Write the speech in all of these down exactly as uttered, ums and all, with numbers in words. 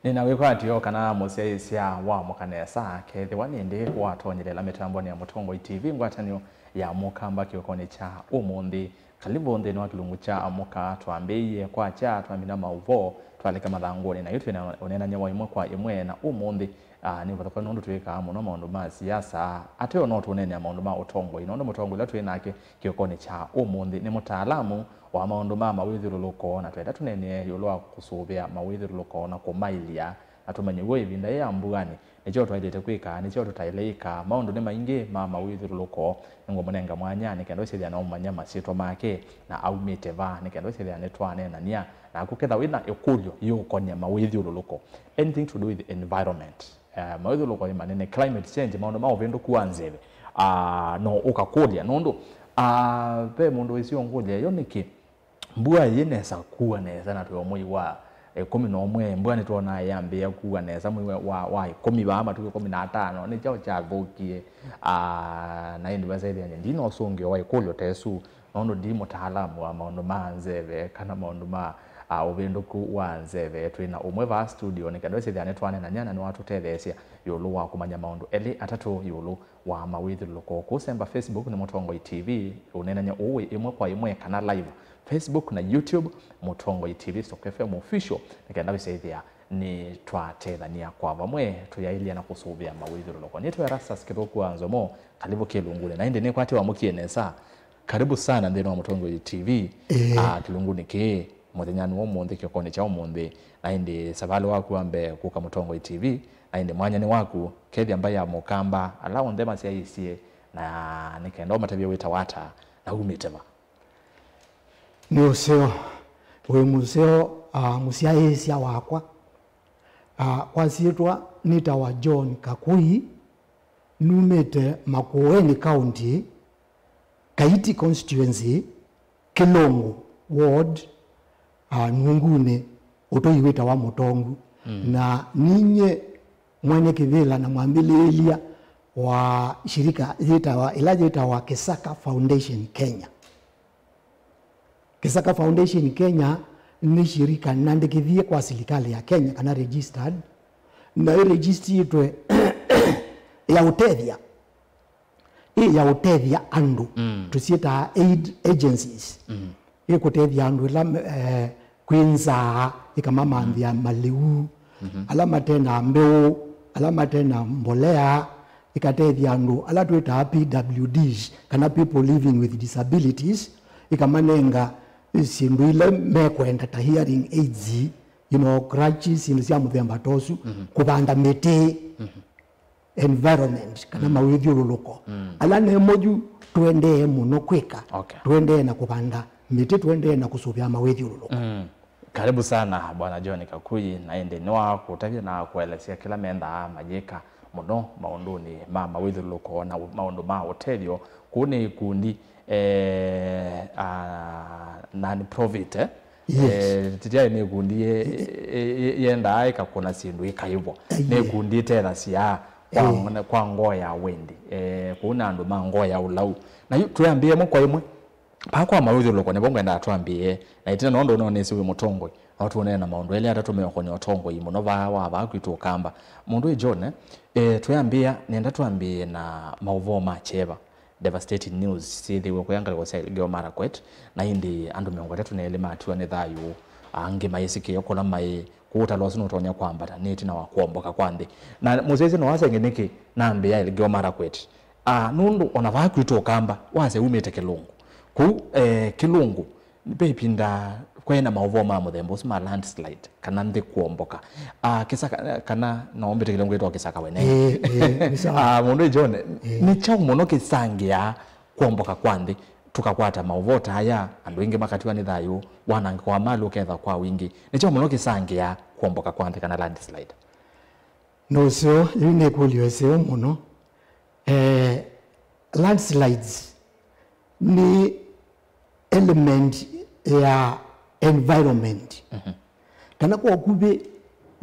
Nĩna wĩkwatyo kana mũsyaĩĩsya wamũka nesa, kethĩwa nĩndĩ watonyelela mĩtambonĩ ya Mũtongoi T V ngwatanĩo ya Mũkamba kĩokonĩ kya ũmũnthĩ. Kalivu nthĩnĩ wa kĩlungu kya Amũka. Twambĩĩie kwakya, twamina maũvoo, twalika mathangũnĩ, na yu twĩna ũneenany'a wa ĩmwe kwa ĩmwe, na ũmũnthĩ, ah, nĩ ũvathũkany'o nũndũ twĩkaa mũno maũndũ ma siasa, ateo no tũneenea maũndũ ma ũtongoi, nũndũ mũtongoi ũla twĩ nake kĩokonĩ kya ũmũnthĩ nĩ mũtaalamu wa maũndũ ma mawĩthyũlũlũko, na twenda tũneenee ĩũlũ wa kũsũvĩa mawĩthyũlũlũko na kũmaĩlya, na tũmanye w'o ĩvinda yĩĩ ya mbuanĩ nĩkyo twaĩlĩte kwĩka, nĩkyo tũtaĩle ĩka. Maũndũ nĩ maingĩ ma mawĩthyũlũlũko. Nĩngũmũnenga mwanya nĩ kenda ũsyĩthĩa na ũmanya masyĩtwa make na aumĩte va, nĩ kenda ũsyĩthĩa nĩtwaneenany'a naku. Ketha wĩ na ĩkũlyo yĩũkonĩa mawĩthyũlũlũko, anything to do with environment, eh, mawĩthyũlũlũko nĩ manene, climate change, maũndũ ma ũvĩndũku wa nzeve, ah, no ũkakũlya, nũndũ, ah, ve mũndũ wĩsĩ ũngũlya yo nĩkĩ mbua yĩ nesa kua nesa, na twĩ o mwei wa ĩkũmi na ũmwe, mbua nĩtwonaa yambĩĩa kua nesa mwei wa, wa, wa ĩkũmi vaa matukũ ĩkũmi na atano. Nĩ kyaũ kyathũkie? Ah, na ĩndĩ vasaĩthĩany'a ndina ũsũngĩo wa ĩkũlyo ta ĩsu, nũndũ ndi mũtaalamu wa maũndũ ma nzeve kana maũndũ ma, ah, ũvĩndũku wa nzeve. Twĩ na ũmwe vaa studio nĩ kenda ũsyĩthĩa nĩtwaneenany'a na nĩwatũtetheesya ĩũlũ wa kũmanya maũndũ elĩ atatũ ĩũlũ wa mawĩthyũlũlũko. Kũsemba Facebook nĩ Mũtongoi T V, ũneenany'a ũũ wĩ ĩmwe kwa ĩmwe kana live, Facebook na YouTube, Mũtongoi T V Stock F M Official, nĩ kenda wĩsyaĩthĩa nĩtwatethany'a kwa vamwe tũyaĩlya na kũsũvĩa mawĩthyũlũlũko. Nĩtwa Erastus Kĩthũku wa Nzomo, kalivu kĩlungunĩ. Na ĩndĩ nĩkwatĩ wamũkie nesa. Karibu sana nthĩnĩ wa Mũtongoi T V, Ĩĩ. ah, kĩlungunĩ kĩĩ, mũthenyanĩ wa ũmũnthĩ, kĩokonĩ kya ũmũnthĩ. Na ĩndĩ savalĩ waku wa mbee kũka Mũtongoi T V, na ĩndĩ mwanya nĩ waku, kethya mbaĩ ya Mũkamba, ala onthe masyaĩĩsye, na nĩ kenda ũmatavye wĩtawa ata, na umĩte va? Nĩ ũseo, wĩ mũseo, ah, mũsyaĩĩsya wakwa. Ah, kwa syĩtwa nĩtawa John Kakũi, numĩte Makueni County, Kaiti Constituency, Kĩlũngũ Ward, ah, Nungunĩ, ũtũi wĩtawa Mũtongu. Mm. Na ninyie mwene kĩvĩla na mwambĩlĩĩlya wa shirika yĩtawa, ĩla yĩtawa Kisaka Foundation Kenya. Kisaka Foundation Kenya nĩ shirika nandĩkĩthie kwa silikalĩ ya Kenya kana registered, na ĩregistĩtwe ya ũtethya, ĩ ya ũtethya andũ, Mm. tũsyĩtaa aid agencies. Mm. Ĩkũtethya andũ ĩla, eh, kwĩ nzaa, ĩkamamanthĩa malĩu, Mhm. ala mate na mbeũ, ala mate na mbolea, ĩkatethya andũ ala twĩtaa P W Ds, kana people living with disabilities, ĩkamanenga syĩndũ ila mekwenda ta hearing aids, you know, crutches, syĩndũ sya mũthemba ta ũsu, Mhm. kũvanda mĩtĩ, Mhm. environment, kana Mm. mawĩthyũlũlũko. Mm. Ala nemo yu tũendee mũno kwĩka. Okay. Tũendee na kũvanda mĩtĩ, tũendee na kũsũvĩa mawĩthyũlũlũko. Mm. Karibu sana, Bwana John Kakui, na ĩndĩ nĩwakũtavya na kũelesya kĩla mendaa mayĩka mũno maũndũnĩ ma mawĩthyũlũlũko na maũndũ ma ũtethyo. Kũu nĩ ikundi, eh, ah, non-profit, eh? Yes. Eh, tĩtyaĩ nĩ ikundi ye-, ye-, ye-, yendaa ĩkakũna syĩndũ ikaĩvwa. Nĩ Aye. ikundi ĩtethasya kwa, Eh. kwa ngoo ya wendi. Eh, kũu na andũ ma ngoo ya ũlau. Na yu twĩambĩe ĩmwe kwa ĩmwe. Paa kwa mawĩthyũlũlũko nĩvo ngwendaa twambĩĩe, na ĩtina nũndũ no nĩsĩ wĩ mũtongoi, no tũneena maũndũ elĩ atatũ meũkonĩa ũtongoi mũno vaa wa vaa kwitũ Ũkamba. Mũndũ ĩ John, eh, twĩambĩĩa, nenda twambĩĩe na maũvoo ma kyeva, devastating news syĩthĩiwe kũya ngalĩko sya Elgeyo Marakwet, na ĩndĩ andũ mĩongo ĩtatũ na elĩ matiwa nĩ thayũ, angĩ mayĩsĩkĩe kũla maĩ, kũu ũtalo ũsu nũtonya kwambata nĩ ĩtina wa kũomboka kwa nthĩ. Na mũsyaĩĩsya no wasenge nĩkĩ nambĩĩa Elgeyo Marakwet? Ah, nũndũ ona vaa kwitũ Ũkamba, wasya umĩte Kĩlũngũ. Kũu, eh, Kĩlũngũ, ve ĩvinda kwaĩ na maũvoo ma mũthemba ũsu ma landslide, kana nthĩ kũomboka. Ah, kĩsaka, kana no mbĩtĩkĩle ngwĩtwa kĩsaka wene. Eh, eh, nĩ sawa. Ah, mũndũ John, Eh. nĩ kyaũ mũno kĩsangĩaa kũomboka kwa nthĩ? Tũkakwata maũvoo ta aya, andũ aingĩ makatiwa nĩ thayũ, wanangĩko wa malĩ ũketha kwa wingĩ. Nĩ kyaũ mũno kĩsangĩaa kũomboka kwa nthĩ kana landslide? Nũseo, yĩu nĩ ĩkũlyo ĩseo mũno. Eh, landslides nĩ element ya environment. Mhm. Kana kwa ũkuvĩ,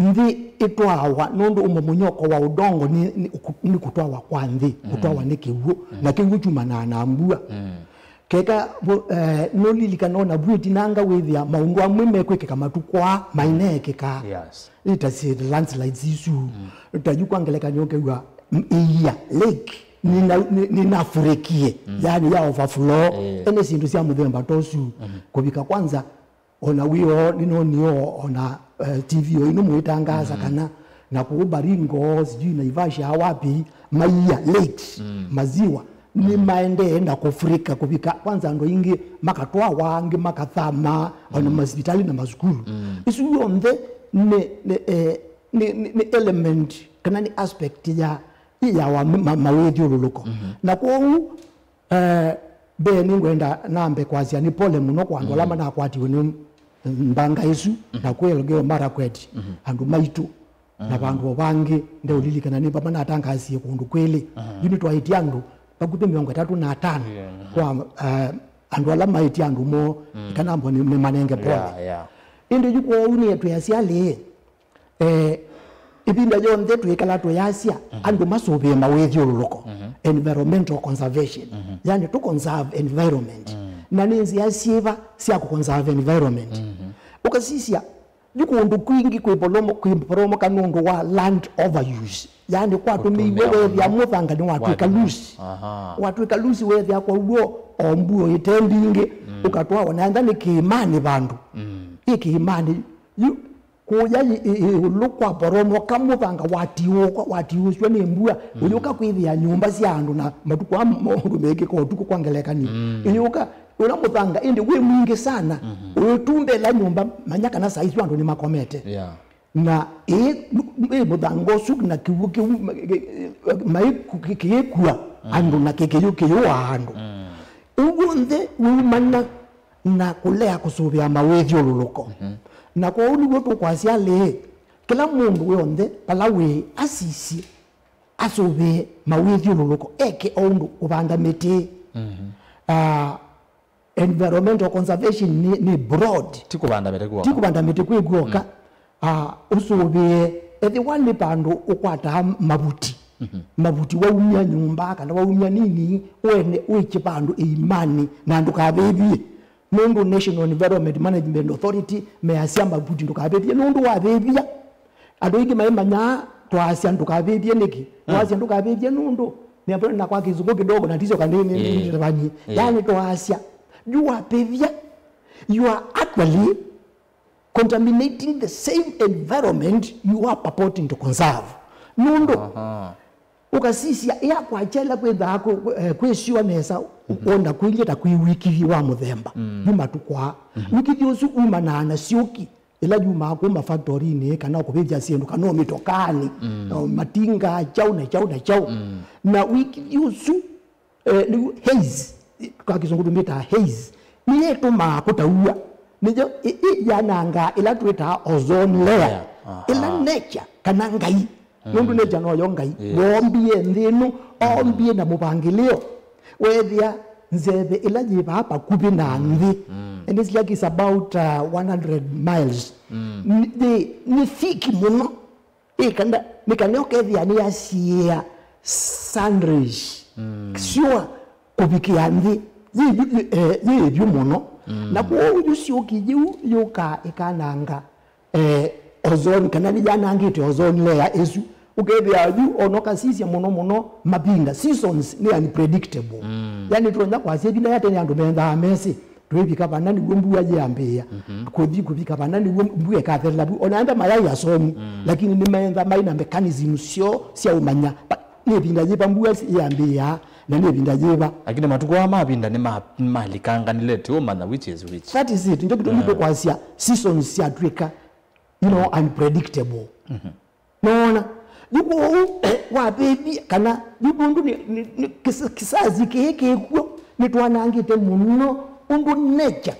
nthĩ ĩtwawa, nũndũ ũmomonyoko wa ũdongo nĩ, nĩ, nĩ kũtwawa kwa nthĩ, Mhm. kũtwawa nĩ kĩw'ũ, Mhm. na kĩw'ũ kyumanaa na mbua. Mhm. Keka bo- eh, nũlilikana ona vu ĩtinanga wĩthĩa maũndũ amwe mekwĩkĩka matukũ aa maineekĩka. Yes. Ita syĩ landslides isu. Ta yu kwa ngelekany'o ũkew'a, m- ĩia, lake nĩna- nĩ- nĩnafurĩkie, yani ya overflow. Eh. Ene syĩndũ sya mũthemba ta ũsu kũvika kwanza. Ona wĩoo nĩnonio ona eh, T V o ĩno mwĩtangaza kana na kũu Baringo, sijui Naivasha, wapi, maia, lakes, maziwa nĩ maendee na kũfurika kũvika kwanza andũ aingĩ makatwawa, angĩ makathama, ona masivitali na masukulu. Isu yonthe nĩ, nĩ, eh, nĩ, nĩ, nĩ element kana nĩ aspect ya, ya wa ma- mawĩthyũlũlũko. Na kwoou Eh, mbee nĩngwenda nambe kwasya nĩ pole mũno kwa andũ ala manakwatiwe nĩ mbanga ĩsu na kwĩ Elgeyo Marakwet, andũ maitũ na vandũ o vangĩ ndeũlilikana nĩ vamwe natangasie kũndũ kwĩlĩ. Yu nĩtwaĩtye andũ vakuvĩ mĩongo ĩtatũ na atano kwa eh, andũ ala maĩtye andũ moo, kana mbo nĩ- nĩmanenge pole. Yeah, yeah. Ĩndĩ yu kwoou nĩe twĩasya lĩĩ, Eh, ĩvinda yonthe twĩkala tũyasya andũ masũvĩe mawĩthyũlũlũko, environmental conservation, yani to conserve environment. Na nĩ nzĩa syĩva sya kũ conserve environment? Ũkasisya yu kũndũ kwingĩ kwĩ polomo- kwĩ poromoka nũndũ wa land overuse, yani kwatũmĩiwe, wethĩa mũthanga nĩwatwĩka loose. Aha. Watwĩka loose, wethĩa kwa w'o o mbuo ĩte mbingĩ, ũkatwawa na enda nĩ kĩĩmanĩ vandũ. Ĩ kĩĩmanĩ yu Kũya ĩ- ĩ- ĩũlũ kwa poromoka mũthanga watiũũkwa, watiũũsw'a nĩ mbua, ũyũka kwĩthĩa nyũmba sya andũ na matukũ aa maũndũ mekĩka ũtukũ kwa ngelekany'o. Ĩyũka ũla mũthanga ĩndĩ wĩ mwingĩ sana, ũyũtumbela nyũmba, manya kana saa isu andũ nĩmakomete. Yeah. Na ĩ ĩ mũthanga ũsu na kĩw'ũ kĩu ma- kĩ- maĩ kĩ- kĩkua andũ na kĩ- kĩyũ- kĩyũaa andũ. Ũu w'onthe wĩumana na kũlea kũsũvĩa mawĩthyũlũlũko. Na kwoou nĩw'o tũkwasya lĩĩ, kĩla mũndũ w'onthe vala wĩ asisye asũvĩe mawĩthyũlũlũko, eke o ũndũ kũvanda mĩtĩ. Ah, environmental conservation nĩ, nĩ broad. Ti kũvanda mĩtĩ kw'oka. Ti kũvanda mĩtĩ kwĩ kw'oka. Ah, ũsũvĩe ethĩwa nĩ vandũ ũkwataa mavuti, mavuti waumya nyũmba kana waumya nini, wene wĩkye vandũ ĩimanĩ na ndũkavĩvie. Nũndũ National Environment Management Authority measya mavuti ndũkavĩvie, nũndũ wavĩvia, andũ aingĩ maimanyaa twaasya ndũkavĩvie nĩkĩ? Twaasya ndũkavĩvie nũndũ nĩavana na kwa kĩsũkũ kidogo na tiso kanini. Ĩĩ. Nĩtavanie. Ĩĩ. Yani twaasya, yu wavĩvia, you are actually contaminating the same environment you are purporting to conserve. Nũndũ, aha, ũkasisya ĩya kwakya ĩla kwĩthaa kwĩ- kwĩ- eh, kwĩ syũa nesa, wona kwĩlye ta kwĩ wĩkĩthyo wa mũthemba. Yu matukũ aa, wĩkĩthyo ũsu umanaa na syũki ĩla yumaa kuma faktorinĩ kana kũvĩvya syĩndũ kana o mĩtokaanĩ, o matinga, kyaũ na kyaũ na kyaũ. Na wĩkĩthyo ũsu eh, nĩw'o haze, kwa kĩsũngũ tũmĩtaa haze, nĩyo ĩtũmaa kũtaua. Nĩyo ĩ- ĩ- yanangaa ĩla twĩtaa ozone layer. Layer, aha. Ĩla nature kana Ngai, nũndũ nature noyo Ngai, ĩĩ, woombie nthĩ ĩno, oombie na mũvangĩlĩo. Weethĩa nzeve ĩla yĩ vaa vakuvĩ na nthĩ, and it's like it's about uh, one hundred miles. Nĩ- nĩ- nĩ thick mũno. Ĩ kana, nĩ kana ũkethĩa nĩyasiĩĩa sun rays, syũa kũvikĩa nthĩ yĩ yu- yĩ- eh, yĩ ĩvyũ mũno. Na kwoou yu syũki yĩu yũkaa ĩkananga eh, ozone, kana nĩyanangĩte ozone layer ĩsu. Ũkethĩa yu ona ũkasisya mũno mũno mavinda, seasons nĩ unpredictable. Yani tũtonya kwasya ĩvinda ya tene andũ mendaa mesĩ, twĩvika vana nĩw'o mbua yĩambĩĩa. Kũthi kũvika vana nĩw'o mbua ĩkatherela vu. Ona enda mayai asomu, lakini nĩmaenda mai na mechanism syoo sya ũmanya, va- nĩ ĩvinda yĩva mbua yĩambĩĩa, na nĩ ĩvinda yĩva. Lakini matukũ aa mavinda nĩma- nĩmalikanganile, ti ũmanya which is which. That is it. Ndio kĩtumi tũkwasya seasons syatw'ĩka, you know, unpredictable. Noona? Yu kwoou, wavĩvie, kana yu nũndũ nĩ, nĩ, nĩ kĩsa- kĩsasi kĩĩ kĩkw'o, nĩtwanangĩte mũno ũndũ nature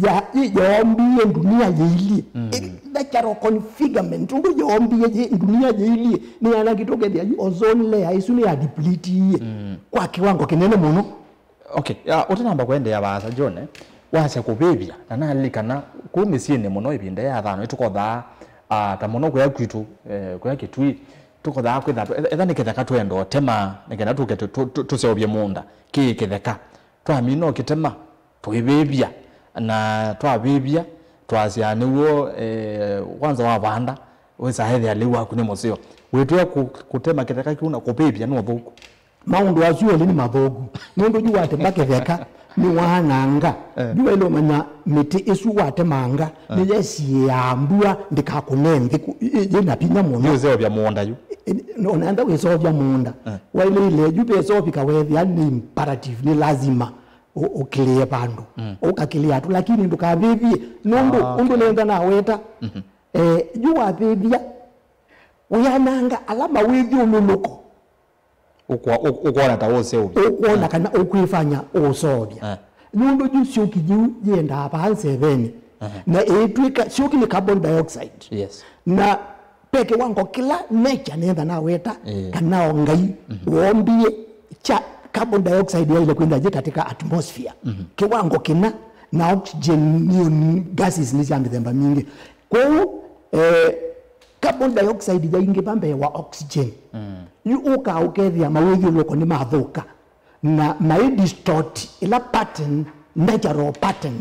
ya- yoombie ndunia yĩilyĩ. Ĩ- natural configurement, ũndũ yoombie yĩ- ndunia yĩilyĩ, nĩyanangĩte ũkethĩa yu ozone layer ĩsu nĩya deplete-ie kwa kĩwango kĩnene mũno. Okay, ya, ũtanamba kũendeea vaasa, John, eh, wasya kũvĩvya, na nalilikana kũu mĩsyĩnĩ mũno ĩvinda ya thano, nĩtũkothaa, ah, ta mũno kũya kwitũ, eh, kũya Kĩtui, tũkothaa kwĩtha tũ- etha nĩ kĩtheka twenda ũtema, nĩ kenda tũke tũ- tũ- tũ- tũseũvye mũũnda, kĩ kĩtheka. Twamina ũkĩtema, tũivĩvya, na twavĩvya, twasya nĩw'o, eh, kwanza wavanda, wĩsa ethĩa lĩu waku nĩ mũseo. Wĩtwĩa kũ-, kũtema kĩtheka kĩu na kũvĩvya nĩ ũthũku. Maũndũ asu elĩ nĩ mathũku, nũndũ yu watema kĩtheka nĩwaananga. Eh. Yu waĩle ũmanya mĩtĩ ĩsu watemanga nĩyesiĩaa mbua ndĩkakũne nthĩ kũ-, ĩ-, ĩ-, yĩna vinya mũno. Nĩũseũvya mũũnda yu. Ĩ-, ĩ-, ona enda wĩseũvya mũũnda. Eh. Waĩlĩile yu ve seũvika weethĩa nĩ imperative, nĩ lazima ũ-, ũkĩlĩe vandũ. Mm. Ũkakĩlĩa tu, lakini ndũkavĩvye. Nũndũ, ah, ũndũ okay, nenda naweta, mhm, eh, yu wavĩvya, wĩananga ala mawĩthyũlũlũko. Ũkwa-, ũ-, ũkwona ta ũseũvya. Ũkwona, mm, kana ũkwĩfanya ũseũvya. Eh. Nũndũ yu syũki yĩu yĩendaa vaa nzeveni. Ehe. Na ĩtw'ĩka, syũki nĩ carbon dioxide. Yes. Na ve kĩwango kĩla nature nenda naweta, eh, kana o Ngai, mhm, wombie kya carbon dioxide yaĩle kwĩthĩa yĩ katika atmosphere. Mhm. Kĩwango kĩna, na oxygen nĩ gases nĩ sya mĩthemba mingĩ. Kwoou, eh, carbon dioxide yaingĩva mbee wa oxygen. Mm. Yu ũkaa ũkethĩa mawĩthyũlũlũko nĩmathũka, na mai distort ĩla pattern, natural pattern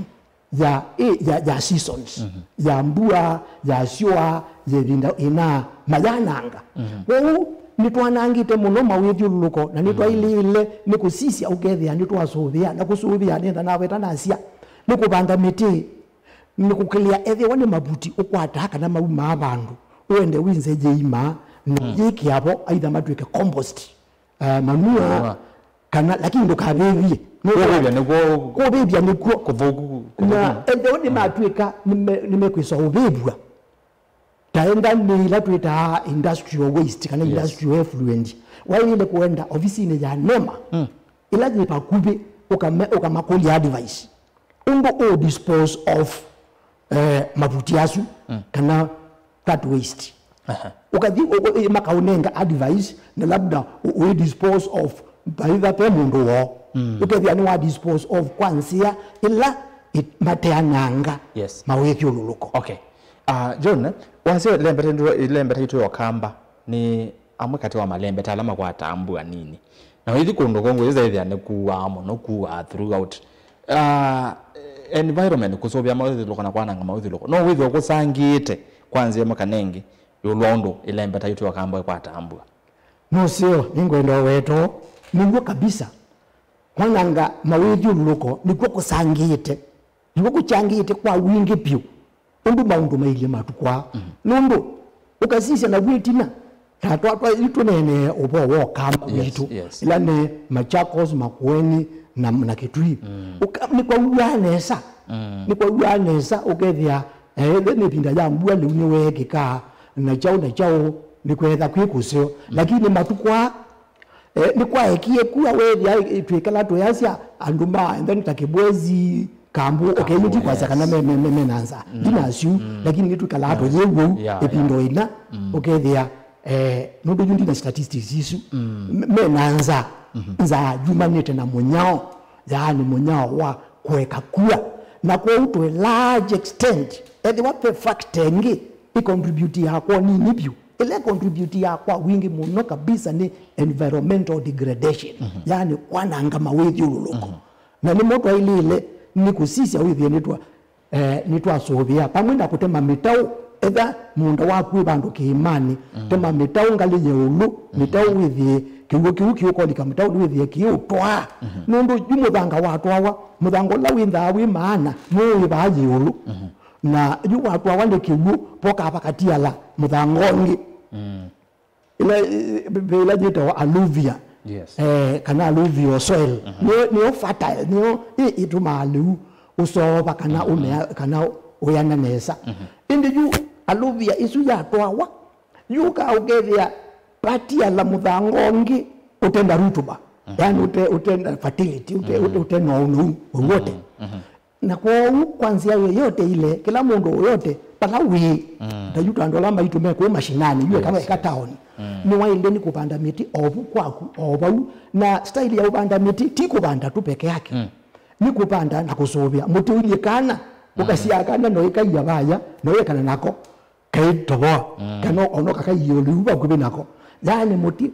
ya, ĩ, ya, ya seasons, mhm, ya mbua, ya syũa, ya ĩvinda ĩna, mayananga. Mhm. Kwoou nĩtwanangĩte mũno mawĩthyũlũlũko, na, mhm, nĩtwaĩlĩĩle nĩ kũsisya ũkethĩa nĩtwasũvĩa, na kũsũvĩa nenda naweta nasya nĩ kũvanda mĩtĩ. Nĩkũkĩlĩa ethĩwa nĩ mavuti ũkwataa kana maumaa vandũ, ũende wĩnze yĩimaa, na, mm, yĩkĩa vo, aitha matw'ĩke compost, eh, manure, manure, kana, lakini ndũkavĩvye. Kũvĩvya nĩkw'o. Kũvĩvya nĩkw'o kũthũku, na kũthũku. Ethĩwa, mm, nĩmatw'ĩka nĩme-, nĩmekwĩsa ũvĩvw'a, ta enda nĩ ila twĩtaa industrial waste kana, yes, industrial effluent, waĩle kũenda ovisinĩ ya nema, mm, ĩla yĩ vakuvĩ, ũkame-, ũkamakũlya advice ũndũ ũ dispose of, eh, mavuti asu, mm, kana that waste. Aha. Ũkathi ũ-, ũ-, ĩ, makaũnenga advice, na labda ũ-, ũ dispose of vaitha ve mũndũ woo. Mm. Ũkethĩa nĩ wa dispose of kwa nzĩa ĩla ĩ-, mateananga, yes, mawĩthyũlũlũko. Okay. Ah, John, wasya ĩlembeta ĩndũ, ĩlembeta itũ ya Ũkamba nĩ amwe katĩ wa malembeta ala makwataa mbua nini. Na wĩthi kũndũ kũngĩ, wĩsa ĩthĩa nĩkuaa mũno, kuaa throughout. Ah, environment, kũsũvĩa mawĩthyũlũlũko na kwananga mawĩthyũlũlũko, no wĩthĩwe kũsangĩĩte kwa nzĩa ĩmwe kana ĩngĩ ĩũlũ wa ũndũ ĩlembeta itũ ya Ũkamba ĩkwataa mbua. Nũseo, nĩngwenda ũwetoo, nĩw'o kabisa. Kwananga mawĩthyũlũlũko nĩkw'o kũsangĩĩte. Nĩkw'o kũkyangĩĩte kwa wingĩ vyũ ũndũ maũndũ mailyĩ matukũ aa. Mhm. Nũndũ ũkasisya naw'o ĩtina, ta twa, twa, yu tũneenee ũvoo wa Ũkamba, yes, witũ, yes, ĩla nĩ Machakos, Makueni, na, na Kitui. Mm. Ũka-, nĩkwaw'aa nesa. Mm. Nĩkwaw'aa nesa, ũkethĩa, eh, ĩla nĩ ĩvinda ya mbua lĩu nĩweekĩka, na kyaũ na kyaũ, nĩkweetha kwĩ kũseo. Mm. Lakini matukũ aa, eh, nĩkwaekie kua, weethĩa, eh, twĩkala twĩasya andũ ma, and then ta Kĩbwezi, Kambu, okay, yu ti kwasya kana me, me, me, me na nza. Mm. Ndinasyu, mm, lakini nĩtwĩkalaa, yeah, tũyĩw'ou, yeah, ĩvinda, yeah, ĩna, mm, ũkethĩa, eh, nũndũ yu ndina statistics isu. Mm. Me, me na nza. Mhm. Nza yumanĩte na mũnyao, yaani mũnyao wa kũeka kua. Na kwoou to a large extent, ethĩwa ve factor ĩngĩ ĩcontribute ya kwa nini vyũ, ĩla ĩcontribute ya kwa wingĩ mũno kabisa nĩ environmental degradation, mhm, yaani kwananga mawĩthyũlũlũko. Mhm. Na nĩmo twaĩlĩle nĩ kũsisya wĩthĩe nĩtwa, eh, nĩtwasũvĩa vamwe na kũtema mĩtaũ. Etha mũũnda waku wĩ vandũ kĩĩmanĩ, mhm, tema mĩtaũ ngalĩ ya ĩũlũ, mhm, mĩtaũ wĩthĩe kĩw'ũ kĩu kĩũkolika mĩtaũnĩ wĩthĩe kĩũtwaa. Mhm. Nũndũ yu mũthanga watwawa, mũthanga ũla wĩnthaa wĩ maana nũũ wĩ vaa ĩũlũ. Mhm. Na yu watwawa nĩ kĩw'ũ, vokaa vakatiala mũthanga ũngĩ. Mm. Ĩla, ĩ-, ĩ-, ĩla yĩtawa alluvia. Yes. Eh, kana alluvial soil. Mhm. Nĩyo, nĩyo fertile, nĩyo ĩ-, ĩtũmaa lĩu ũsoova kana, mhm, ũmea, kana ũyana nesa. Mhm. Ĩndĩ yu alluvia ĩsu yatwawa, yũkaa ũkethĩa vatiala mũthanga ũngĩ ũte na rutuba. Mhm. Yaani ũte, ũte na fertility, ũte, mhm, ũte, ũte na ũnou wowote. Mhm. Mhm. Na kwoou, kwa nzĩa yoyote ile, kĩla mũndũ yoyote, vala wĩ, mm, ta yu ta andũ ala maitũ me kũu mashinani, yu eka, yes, eka, yes, taoni, mm, nĩwaĩle nĩ kũvanda mĩtĩ o vu kwaku, o vau. Na style ya ũvanda mĩtĩ ti kũvanda tu peke yake. Mm. Nĩ kũvanda na kũsũvĩa. Mũtĩ ũilyĩ kana, mm, ũkasyaa kana, no ĩkaia vaya, no ĩkana nako, kaitovoa, mm, kana ona ũkakaiĩa ũliu vakuvĩ nako. Yaani mũtĩ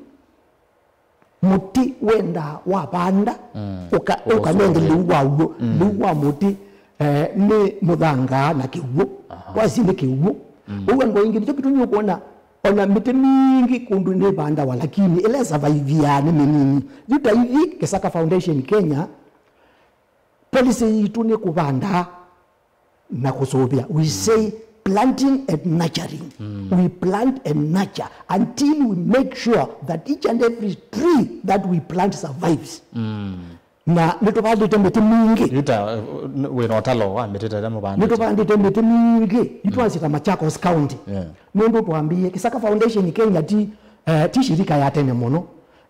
mũtĩ wendaa wavanda, mm, ũka-, ũkanenge lĩu waw'o. Mm. Lĩu wa mũtĩ, eh, nĩ mũthanga na kĩw'ũ. Aha. Kwasi nĩ kĩw'ũ. Mm. Ũu andũ aingĩ nĩkyo kĩtumi ũkwona ona mĩtĩ mingĩ kũndũ nĩvandawa, lakini ĩla ĩsavaiviaa nĩ mĩnini. Yu ta ithi Kĩsaka Foundation Kenya, policy yitũ nĩ kũvanda na kũsũvĩa. We say planting and nurturing. Mm. We plant and nurture until we make sure that each and every tree that we plant survives. Mm. Na nĩtũvandĩte mĩtĩ mingĩ. Yu ta, uh, n-, wĩna ũtalo wa mĩtĩ ta ĩla mũvandĩte? Nĩtũvandĩte mĩtĩ mingĩ. Yu twasita Machakos County. Yeah. Nũndũ twambĩĩe Kĩsaka Foundation Kenya ti, eh, ti shirika ya tene mũno.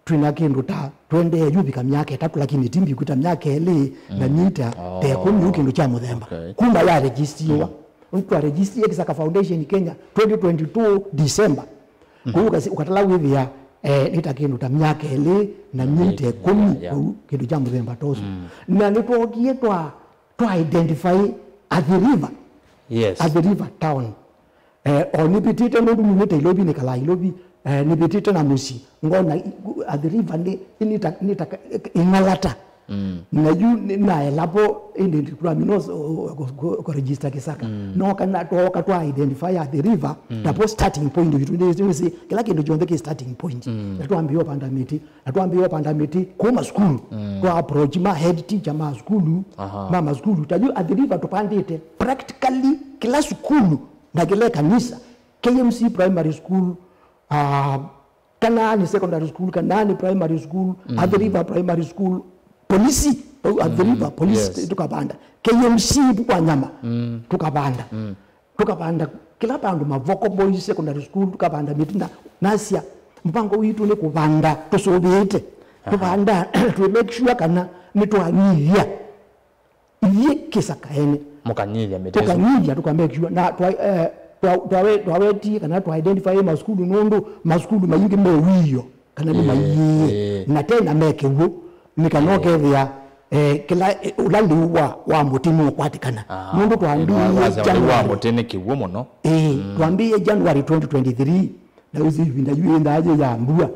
Twĩna kĩndũ ta, tũendee yu vika myaka ĩtatũ, lakini ti mbiku ta myaka ĩlĩ na myei ta, oh, ta ĩkũmi, ũu kĩndũ kya mũthemba. Okay. Kuma ya registiwa. Mm. Twa register Kĩsaka Foundation Kenya twenty twenty-two December. Mm. Kwoou ũkasi-, ũkatala wĩthĩa, eh, nĩ ta kĩndũ ta myaka ĩlĩ na myei ta ĩkũmi, yeah, yeah, kwoou kĩndũ kya mũthemba ta ũsu. Mm. Na nĩtwookie twa, twa identify Athi River. Yes. Athi River town. Eh, o nĩvĩtĩte nũndũ numĩte Ilovi, nĩkalaa Ilovi, eh, nĩvĩtĩte na mũsyĩ. Ngona i-, Athi River nĩ, nĩ ta, nĩ ta ka-, ĩng'alata. Mm. Na yu nĩ naelapo, ĩndĩ ndikuramina kũregister Kĩsaka. Mm. No kana twoka twa identify Athi River, mm, tapo starting point, yu nĩ, nĩ, nĩ, kĩla kĩndũ kyonthe kĩ starting point. Mm. Na twambĩĩa ũvanda mĩtĩ. Na twambĩĩa ũvanda mĩtĩ kuma sukulu. Mm. Twa approach ma head teacher ma sukulu, aha, ma masukulu. Ta yu Athi River tũvandĩte practically kĩla sukulu na kĩla kanisa, K M C Primary School, ah, Kanaani Secondary School, Kanaani Primary School, mm, Athi River Primary School, polisi, Athi River, mm, police, yes, tũkavanda. K M C kwa nyama, mm, tũkavanda. Mm. Tũkavanda kĩla vandũ, Mavoko Boys Secondary School, tũkavanda mĩtĩ na nasya, mũvango witũ nĩ kũvanda tũsũvĩĩte. Aha. Tũvanda, tũ make sure kana nĩtwanyivya ithyĩ Kĩsaka ene. Mũkanyivya mĩtĩ ĩsu. Tũkanyivya, tũka make sure. Na twa, eh, twa, twawe-, twawetie kana twa identify masukulu, nũndũ masukulu maingĩ me wĩoo. Kana nĩ, ĩĩ, maiĩe, ĩĩ, na tena me kĩw'ũ, nĩ kana, ĩĩ, ũkethĩa, eh, kĩla, eh, ũla lĩu wa, wa mũtĩ nũkwatĩkana. Aha. Nũndũ twambĩĩe, ĩĩ, wa, wasya ũla wa January. Mũtĩ nĩ kĩw'ũ mũno. Ĩĩ, mm, twambĩĩe January twenty twenty-three, na ũsĩ ĩvinda yu ĩendaa yĩ ya mbua,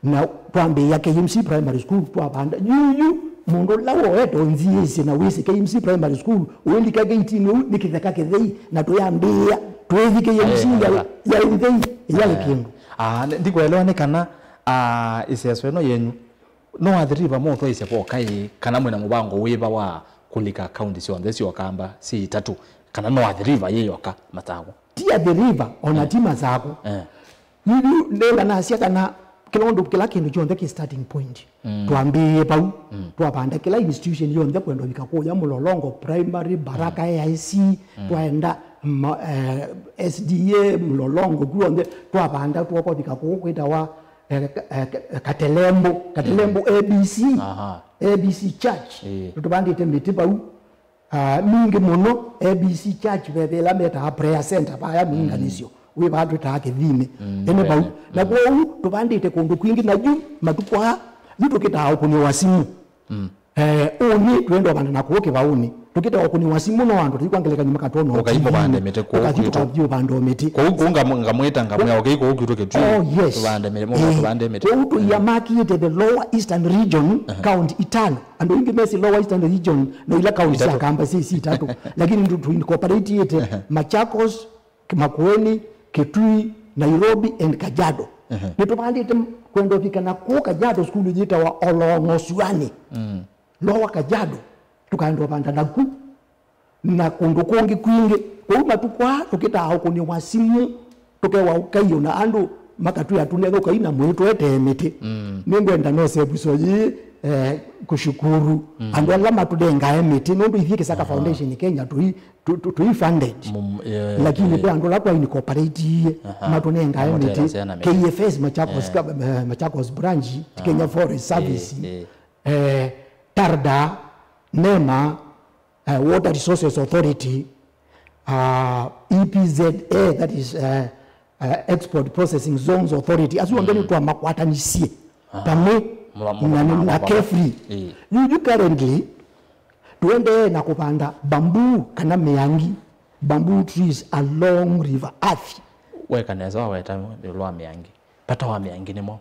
na twambĩĩa K M C Primary School twavanda. Yu, yu, mũndũ ũla woete ũnziĩsye na wĩsĩ K M C Primary School, ũilika gate-inĩ ũu nĩ kĩtheka kĩthei, na tũyambĩĩa, twĩthi K M C, aĩ, ya, ya nthei, ya, eh, kĩndũ. Ah, ndikwelewa nĩ kana Ah, ĩseso ĩno yenyu, no Athi River mũtwaĩsye voka ĩĩ, kana mwĩna mũvango wĩva wa kũlika kaunti syonthe sya Ũkamba syĩ itatũ, kana no Athi River yĩ yoka Masakũ? Ti Athi River, ona, eh, ti Masakũ. Eh. Yu, yu nĩnganasya kana kĩla ũndũ, kĩla kĩndũ kyonthe kĩ starting point. Mm. Twambĩĩe vau, mm, twavanda kĩla institution yonthe kwenda ũvika kũya Mlolongo Primary, Baraka, mm, A I C, mm, twaenda ma-, eh, S D A Mlolongo, kw'onthe twavanda, twoka ũvika kũu kwĩtawa eh, ka-, eh, ka-, Katelembo, Katelembo, mm, A B C, aha, A B C Church. Ĩĩ. Tũvandĩte mĩtĩ vau. Ah, mingĩ mũno, A B C Church, ve, ve ĩla metaa prayer center, vaya, mm, mũinganĩsyo wĩ vaa twĩtaa kĩthinĩ. Mm, ene vau. Ene. Na, mm, kwoou tũvandĩte kũndũ kwingĩ, na yu matukũ aa, yu tũkĩtaa ũkũnĩ wa simũ. Mm. Eh, ũnĩ twenda ũvanda na kũũ kĩvaũnĩ. Tũkĩta ũkũnĩ wa simũ no andũ tũikwa ngelekany'o makatwona. Ũkai mũvande mĩtĩ kũũ. Tũkathi kwitũ. Tũkathi ũvanda o mĩtĩ. Kũu, kũu ngam-, ngamwĩta, ngamwĩa, ũkai kũũ kwitũ Kitui. Oh, yes. Tũvande mĩtĩ, mũka, eh, tũvande mĩtĩ. Kũu tũiamakĩte the Lower Eastern Region, aha, county itano. Andũ aingĩ mesĩ Lower Eastern Region no ila county sya Kamba syĩ itatũ. Lakini tũ-, tũ incorporate-ĩte, aha, Machakos, Makueni, Kitui, Nairobi and Kajiado. Ehe. Nĩtũvandĩte m-, kwenda ũvika na kũũ Kajiado, sukulu yĩtawa Olong'osuani. Mm. Lower Kajiado, tũkaenda ũvanda naku, na kũndũ kũngĩ kwingĩ. Kwoou matukũ aa tũkĩtaa ũkũnĩ wa simũ, tũkewa ũkai ona andũ makatwĩa tũnenge ũkai na mũitũetee mĩtĩ. Mm. Nĩngwenda nose episode yĩĩ, eh, kũshukuru, mm, andũ ala matũnengae mĩtĩ, nũndũ ithyĩ Kĩsaka, aha, Foundation Kenya tũi tũ-, tũ-, tũi funded. Mum-, yeah, lakini, yeah, ve andũ ala twa incorporate-ie, aha, matũnengae mĩtĩ. Mamũtetheesya na mĩtĩ. K F S Machakos, yeah, ka-, eh, Machakos branch, ah, Kenya Forest, eh, Service, eh, eh, TARDA, nema, eh, Water Resources Authority, ah, E P Z A, that is, eh, eh, Export Processing Zones Authority. Asu onthe, mm, nĩtwamakwatanisye, aha, vamwe, mwa-, mwa-, na, mwa-, na mwa-, KEFRI. Eh. Yu, yu currently, tũendee na kũvanda bamboo kana mĩangi, bamboo trees along River Athi. Weka nesa waweta ĩũlũ wa mĩangi. Vata wa mĩangi nĩ mwaũ?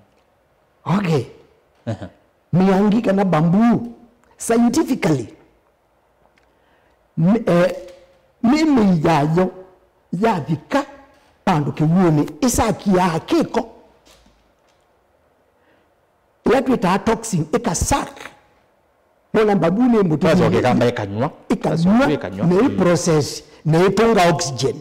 Okay. Mĩangi kana bamboo, scientifically, nĩ, eh, nĩ mĩi yayo yavika vandũ kĩw'ũnĩ, ĩsakiaa kĩko, ĩla twĩtaa toxin, ĩkasak. Nona bamboo nĩ mũtĩ. Yacoka ĩkamba ĩkanywa. Ĩkanywa, yacoka ĩkanywa, na ĩ process, na ĩtũnga oxygen,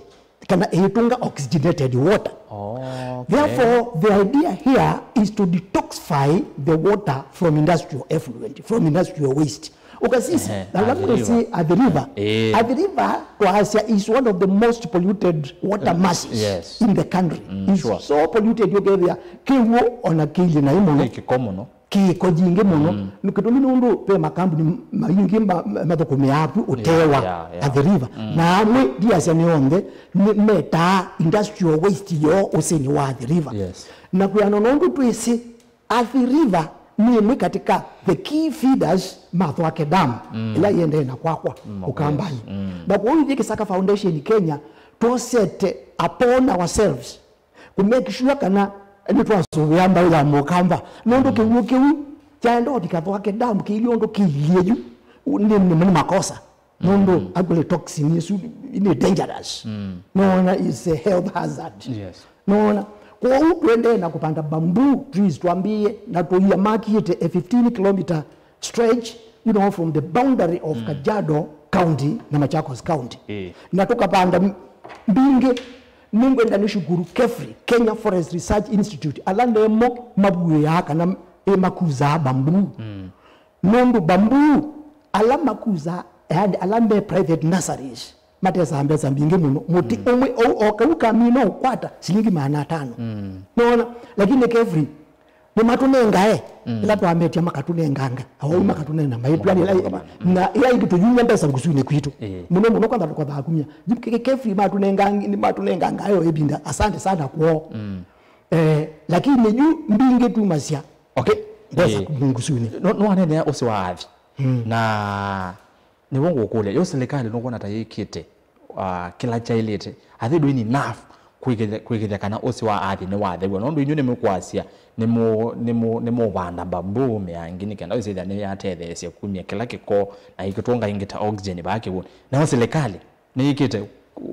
kana ĩtũnga oxygenated water. Oh, okay. Therefore, the idea here is to detoxify the water from industrial effluent, from industrial waste. Ukasisi, na lamwe si Athi River. Eh. Athi River, twaasya, is one of the most polluted water masses, yes, in the country. Mm, it's sure. So polluted, yũkethĩa kĩw'ũ ona kĩilye na ĩmwe. Nĩ kĩko mũno. Kĩko yingĩ mũno. Mm. Nĩ kĩtumi nũndũ ve makambuni maingĩ ma-, ma-, mathũkũmĩaa ku ũtee wa, yeah, yeah, yeah, Athi River. Mm. Na amwe, ndiasya nĩ onthe, nĩ metaa industrial waste yoo ũsĩnĩ wa Athi River. Yes. Na kwĩana nũndũ twĩsĩ Athi River nĩ ĩmwe katika the key feeders ma Thwake Dam, mm, ĩla yĩendee na kwakwa, mm, Ũkambanĩ. Yes. Mm. Na kwoou ithyĩ Kisaka Foundation Kenya, twosete upon ourselves kũ make sure kana nĩtwasũvĩa mbaũ ya Mũkamba, nũndũ, mm, kĩw'ũ kĩu kyaenda ũvika Thwake Dam kĩilyĩ ũndũ kĩilyĩ yu, nĩ, nĩ, nĩ makosa, nũndũ, mm, actually toxin ĩsu nĩ dangerous. Mm. Nona, it's a health hazard. Yes. Nona, kwoou tũendee na kũvanda bamboo trees, twambĩĩe na tũia makĩte a fifteen kilometer stretch, you know, from the boundary of, mm, Kajiado County na Machakos County. Eh. Na tũkavanda m-, mbingĩ. Nĩngwenda nĩshukuru KEFRI, Kenya Forest Research Institute, ala nemo mavuĩaa kana ĩ makusaa bamboo. Mm. Nũndũ bamboo ala makusaa, yani ala me private nurseries, matesaa mbesa mbingĩ mũno. Mũtĩ, mm, ũmwe o, o kau kamina ũkwata silingi maana atano. Mm. Nona, lakini KEFRI nĩmatũnengae, mm, ĩla twametya makatũnenganga, awau, mm, makatũnenga maĩtu, yani, ĩla, mm, na ĩla ĩngĩ tũyumya mbesa ngusunĩ kwitũ. Eh. Mũno mũno kwanza tũkothaa kumya. Yu ke-, ke-, KEFRI matũnengang-, nĩmatũnengangae o ĩvinda. Asante sana kwoo. Mm. Eh, lakini yu mbingĩ tumasya, okay, mbesa, eh, ngusunĩ. No, nĩwaneenea ũsĩ wa athi. Mm. Na nĩw'o ngũkũlya, yo silikalĩ nũkwona ta yĩkĩte, ah, kĩla kyaĩlĩte? Are they doing enough kwĩkĩthya, kwĩkĩthya kana ũsĩ wa athi nĩwathew'a? Nũndũ inyw'ĩ nĩmũkwasya, nĩmũ-, nĩmũ-, nĩmũvanda bamboo mĩangi nĩ kenda ĩsĩthya nĩyatetheesya kumya kĩla kĩko na ĩkĩtũnga ĩngĩ ta oxygen vaa kĩw'ũnĩ. Nayo silikalĩ nĩyĩkĩte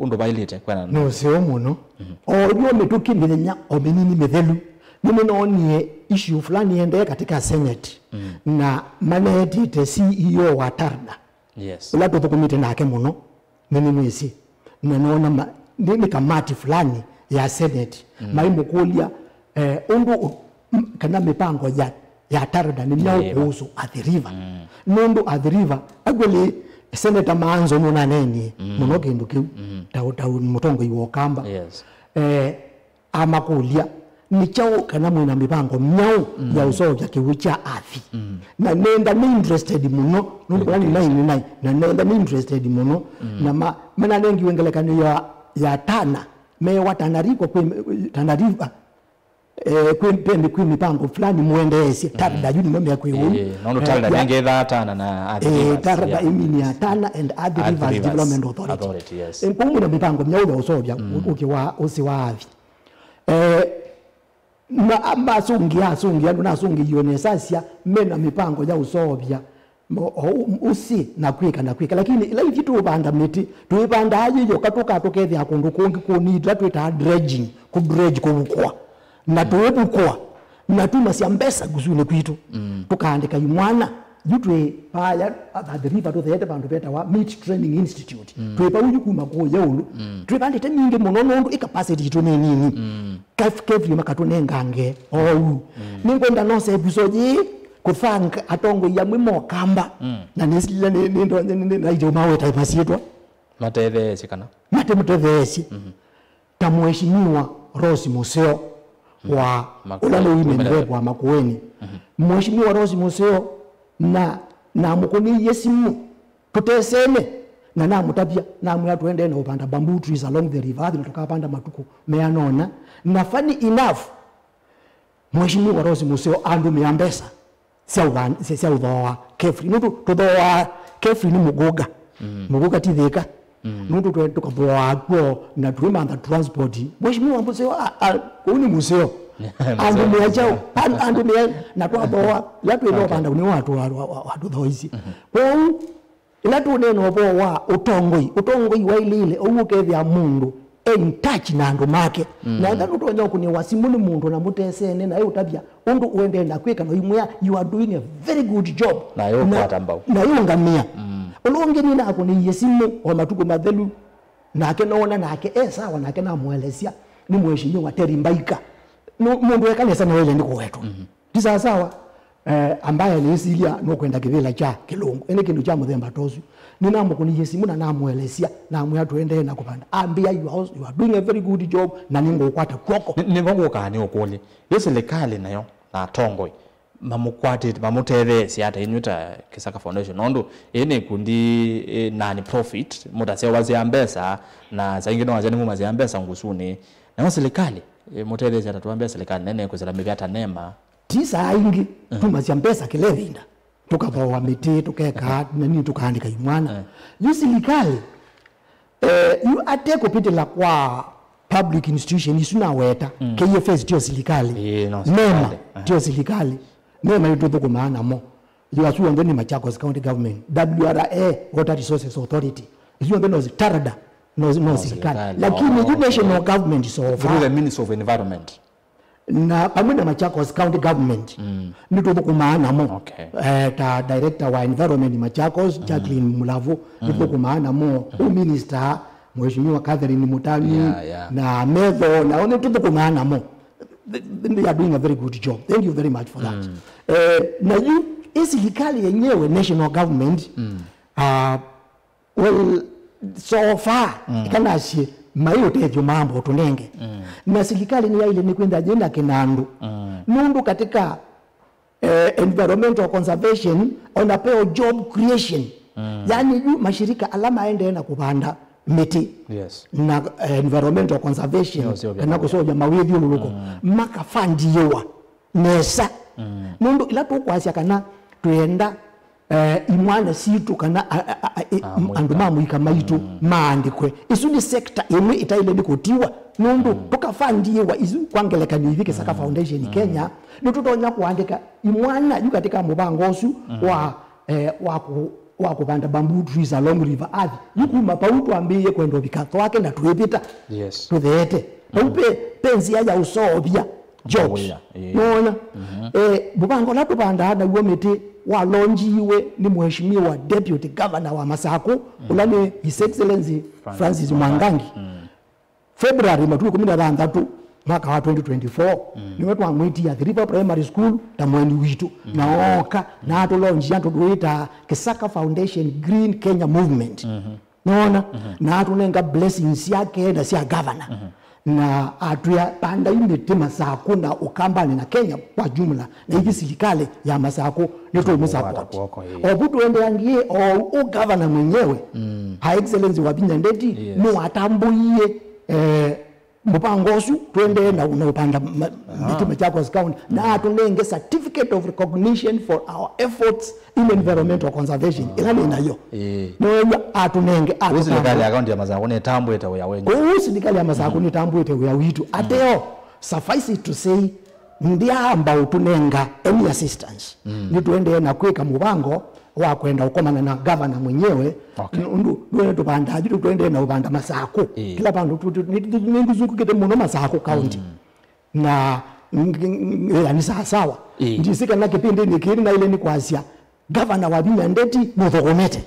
ũndũ vaĩlĩte kwĩanana na... Nĩ ũseo mũno. Mhm. O ũyũ mĩtũkĩ mĩthenya o mĩnini mĩthelu, nĩnĩnoonie issue fulani ĩendee katika Senate, mm, na maneetĩte C E O wa TARNA, yes, ũla tũthũkũmĩte nake mũno, nĩnĩmwĩsĩ. Na noona ma-, nĩ, nĩ kamati fulani ya Senate, mm, maimũkũlya, eh, ũndũ ũ-, m-, kana mĩpango ya, ya TARNA nĩ myaũ, yeah, kũhusu Athi River. Mm. Nũndũ Athi River, actually, Senator Maanzo nũnaneenie, mm, mũno kĩndũ kĩu, mm, ta, ta mũtongoi wa Ũkamba. Yes. Eh, amakũlya, nĩ kyaũ kana mwĩ na mĩvango myaũ, mm, ya ũseũvya kĩw'ũ kya athi? Mm. Na nenda nĩ interested mũno, nũndũ kana nĩ nai, nĩ nai, na nenda nĩ interested mũno. Mm. Na ma-, mananengiwe ngelekany'o ya, ya TARNA, mewa Tana River kwĩ, Tana River, eh, kwĩ, kwĩ, kwĩ mĩpango fulani mũendeesye, mm, TARNA yu nĩno mekwĩw'ũ. Eh, nũndũ, eh, TARNA ya, nĩngethaa TARNA na Athi, eh, Rivers, TARNA, yeah, ĩmini ya TARNA and Athi, Athi Rivers, Rivers Development Authority. Authority, yes. Eh, kwoou mwĩ na mĩpango myaũ ya ũseũvya, mm, ũkĩ wa, ũsĩ wa athi? Eh, na, a, masũngĩa, asũngĩa, andũ nasũngĩiwe nesa asya, me na mĩpango ya ũseũvya mo-, o, ũ-, ũsĩ na kwĩka na kwĩka. Lakini ĩla ithyĩ tũũvanda mĩtĩ, tũĩvandaa yĩ yoka, tũka tũkethĩa kũndũ kũngĩ kũnini, ĩla twĩtaa dredging, kũ dredge, kũvukũa. Na, mm, tũĩvukũa, na tumasya mbesa ngusunĩ kwitũ. Mm. Tũkaandĩka imwana, yu twĩ vaya, Athi River tũtheete vandũ vetawa Meat Training Institute. Mm. Twĩ vau yu kuma kũũya ĩũlũ. Mm. Twĩvandĩte mingĩ mũno nũndũ ĩ capacity yitũ nĩ nini. Mm. Kef-, KEFRI makatũnengange oou. Mm. Nĩngwenda nose ĩvuso yĩĩ kũthank atongoi amwe ma Ũkamba. Mm. Na nĩsilile nĩ, nĩ, nĩ, nĩ, nĩ, naitye maweta masyĩtwa. Matetheesye kana? Matemũtetheesye. Mhm. Ta Mheshimiwa Rose Museo, mm, wa Makueni, ũla nĩ women rep wa Makueni. Mhm. Mheshimiwa Rose Museo na, namũkũnĩie simũ. Tũtesene, na namũtavya, namwĩa tũendee na ũvanda bamboo trees along the river, athi na tũkavanda matukũ meana ũna. Na funny enough, Mheshimiwa Rose Museo andũmĩa mbesa sya ũvan-, sya, sya ũthooa KEFRI. Nũndũ tũthooaa KEFRI nĩ mũgũga. Mm. Mũgũga ti Thĩka. Mm. Nũndũ twe-, tũkathooaa kw'o na tũimantha transport. Mheshimiwa Museo, a, a, kũu nĩ Museo. Andũ mea kyaũ? An- andũ mea, na twathoa ĩla twĩtha ũvanda nĩ watũthoisie. Kwoou ĩla tũneena ũvoo wa ũtongoi, ũtongoi waĩlĩĩle ũu ũkethĩa mũndũ e in touch na andũ make. Na ethĩwa nũtonya ũkũnĩwa simũ nĩ mũndũ na mũtesene naĩ ũtavya ũndũ ũendee na kwĩka, na ũimwĩa, "You are doing a very good job." Na yũkwata mbau. Na yũngamĩa. Ũla ũngĩ nĩnakũnĩie simũ o matukũ mathelu, nake noona nake e sawa, nake namũelesya nĩ Mheshimiwa Terry Mbaika. Nũ- mũndũ eka nesa nĩwaĩle nĩ kũwetwa. Ti sawasawa. Eh, ambaye nĩsilya nũkwenda kĩvĩla kya kĩlũngũ, ĩnĩ kĩndũ kya mũthemba ta ũsu. Nĩnamũkũnĩie simũ na namũelesya, namwĩa tũendee na kũvanda. Ambĩa, "You are, you are doing a very good job, na nĩngũkwata kw'oko." Nĩ- nĩvo ngũkaa nĩ ũkũlye, ĩ silikalĩ nayo na atongoi mamũkwatĩte, mamũtetheesye ata inyw'ĩ ta Kisaka Foundation? Nũndũ ĩĩ nĩ ikundi, ĩ, non-profit, mũtaseũvasya mbesa, na saa ingĩ no asya nĩmumasya mbesa ngusunĩ. Nayo silikalĩ, ĩ, mũtetheesye ata? Tũambĩa silikalĩ nene kũsĩla mĩvĩa ta NEMA. Ti saa ingĩ tumasya mbesa kĩla ĩvinda, tũkavoa mĩtĩ, tũkeka nani, tũkaandĩka imwana. Yu silikalĩ, eh, yu ate kũpitĩla kwa public institution isu naweta, K F S tio silikalĩ, Ĩĩ, no NEMA silikalĩ. Tio silikalĩ, NEMA yu tũthũkũmaa namo. Yu asu onthe nĩ Machakos County Government, W R A, Water Resources Authority, isu onthe no si-, TARDA, no, no silikalĩ. Lakini yu national government so far, through the Ministry of Environment. Na vamwe na Machakos County Government nĩtũthũkũmaa namo. Okay. Eh, ta director wa environment Machakos, Jacqueline Mulavu, nĩtũthũkũmaa namo. Ũ minister, Mheshimiwa Catherine Mutami, Yeah, yeah. na Metho, nao nĩtũthũkũmaa namo. They, they are doing a very good job. Thank you very much for that. Eh, na yu, ĩ silikalĩ yenyewe, national government, ah, well, so far, ikanasye mai ũtethyo maamba ũtũnenge. Na silikalĩ nĩyaĩle nĩ kwĩtha yĩna kĩnandũ. Nũndũ katika, eh, environmental conservation, ona peo job creation. Yaani yu mashirika ala maendee na kũvanda mĩtĩ Yes. na, eh, environmental conservation, Nĩo syo kana vya kũseũvya mawĩthyũlũlũko, makafandiĩwa nesa. Nũndũ ĩla tũkwasya kana twĩenda, eh, imwana sitũ kana a- a- a- a- i- Ah, andũ mũika. ma mũika maitũ maandĩkwe, ĩsu nĩ sector ĩmwe ĩtaĩle nĩ kũtiwa, nũndũ tũkafandiĩwa isu, kwa ngelekany'o, ithyĩ Kisaka Foundation Kenya nĩtũtonya kũandĩka imwana yu katika mũvango ũsu wa, eh, wa kũ- wa kũvanda bamboo trees along River Athi. Yu kuma vau twambĩĩe kwenda ũvika thwake na twĩvĩta Yes. tũtheete. Vau ve, ve nzĩa ya ũseũvya jobs. Wĩa, ĩĩ. Nona? Eh, mũvango ũla tũvandaa naw'o mĩtĩ walonjiwe nĩ Mheshimiwa Deputy Governor wa Masakũ, ũla nĩ His Excellency Francis Mwangangi. February, matukũ ĩkũmi na thanthatũ, mwaka wa twenty twenty-four, nĩwe twamwĩtie Athi River Primary School ta mweni witũ. Na ooka, na atũlonjia andũ twĩtaa Kisaka Foundation Green Kenya Movement. Nona? Na atũnenga blessings syake na sya governor. Na atwĩa, "Vandai mĩtĩ Masakũ na Ũkambanĩ na Kenya kwa jumla." Na ithyĩ silikalĩ ya Masakũ nĩtũmũsupport. Kũkwata kw'oko, ĩĩ. O vu tũendeangie, o ũu governor mwenyewe, Her Excellency Wavinya Ndeti, Yes. nĩwatambũie, eh, mũvango ũsu, tũendee na, na ũvanda ma- mĩtĩ Machakos County, na atũnenge certificate of recognition for our efforts in environmental conservation, ĩla nĩ nayo. Ĩĩ. Nĩwew'a atũnenge, Ũu silikalĩ ya atũtambũe. Kaunti ya Masakũ nĩtambũĩte wĩa wenyu. Ũu silikalĩ ya Masakũ nĩtambũĩte wĩa witũ. Ateo, suffice it to say, ndyaamba ũtũnenga any assistance. Nĩtũendee na kwĩka mũvango wa kwenda ũkomana na governor mwenyewe. Okay. Nũndũ nĩwe tũvandaa, yu tũendee na ũvanda Masakũ. Ĩĩ. Kĩla vandũ tu- tu- nĩ- nĩ- nĩngũzungũkĩte mũno Masakũ County. Na ng- ng- wĩa nĩ sawasawa. Ĩĩ. Ndisĩ kana kĩpĩndĩnĩ kĩĩ nĩnaĩle nĩ kwasya, governor Wavinya Ndeti nũthũkũmĩte.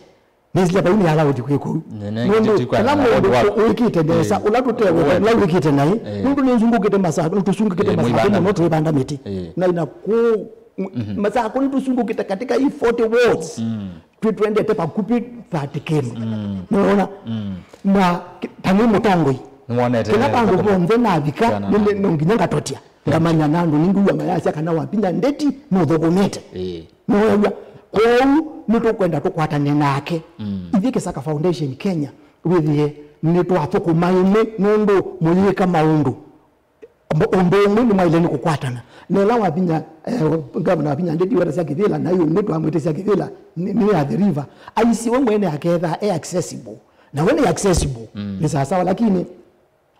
Nĩsile vau nĩ allowed kwĩka ũu. Nene Nũndũ ngĩtĩtĩkwa kana na mũndũ wandũ wa- wĩkĩte nesa, Ĩĩ. ũla tũteweta, Wandũ. ũla wĩkĩte naĩ. Ĩĩ. Nũndũ nĩnzungũkĩte Masakũ, nĩtũsungĩkĩte Ĩĩ, Masakũ mũivanda mũno, mĩtĩ. Twĩvanda mĩtĩ. Ĩĩ. Na ina kũu, Masakũ nĩtũsungũkĩte katika hii forty wards. Twĩ twendete vakuvĩ thirty kĩndũ. Nĩwona? Na ki- ta nĩ mũtongoi. Nĩwonete kĩla vandũ vonthe navika, Kana nĩ- nĩ- no nginya ngatotya. Ngamanya na andũ nĩngwĩw'a mayasya kana Wavinya Ndeti nũthũkũmĩte. Ĩĩ. Nĩwew'a? Kwoou nĩtũkwenda tũkwatane nake. Ithyĩ Kisaka Foundation Kenya, wĩthĩe nĩtwathũkũma ĩmwe nũndũ mũyĩka maũndũ. Mbo- ũndũ ũmwe nĩmwaĩle nĩ kũkwatana. Na ĩla Wavinya, eh, Ngavana Wavinya Ndeti wetasya kĩvĩla, na yu ũmwe twamwĩtĩsya kĩvĩla, nĩ, nĩ Athi River. Aisiwe mwene aketha e accessible. Na we nĩ accessible. Nĩ sawasawa, lakini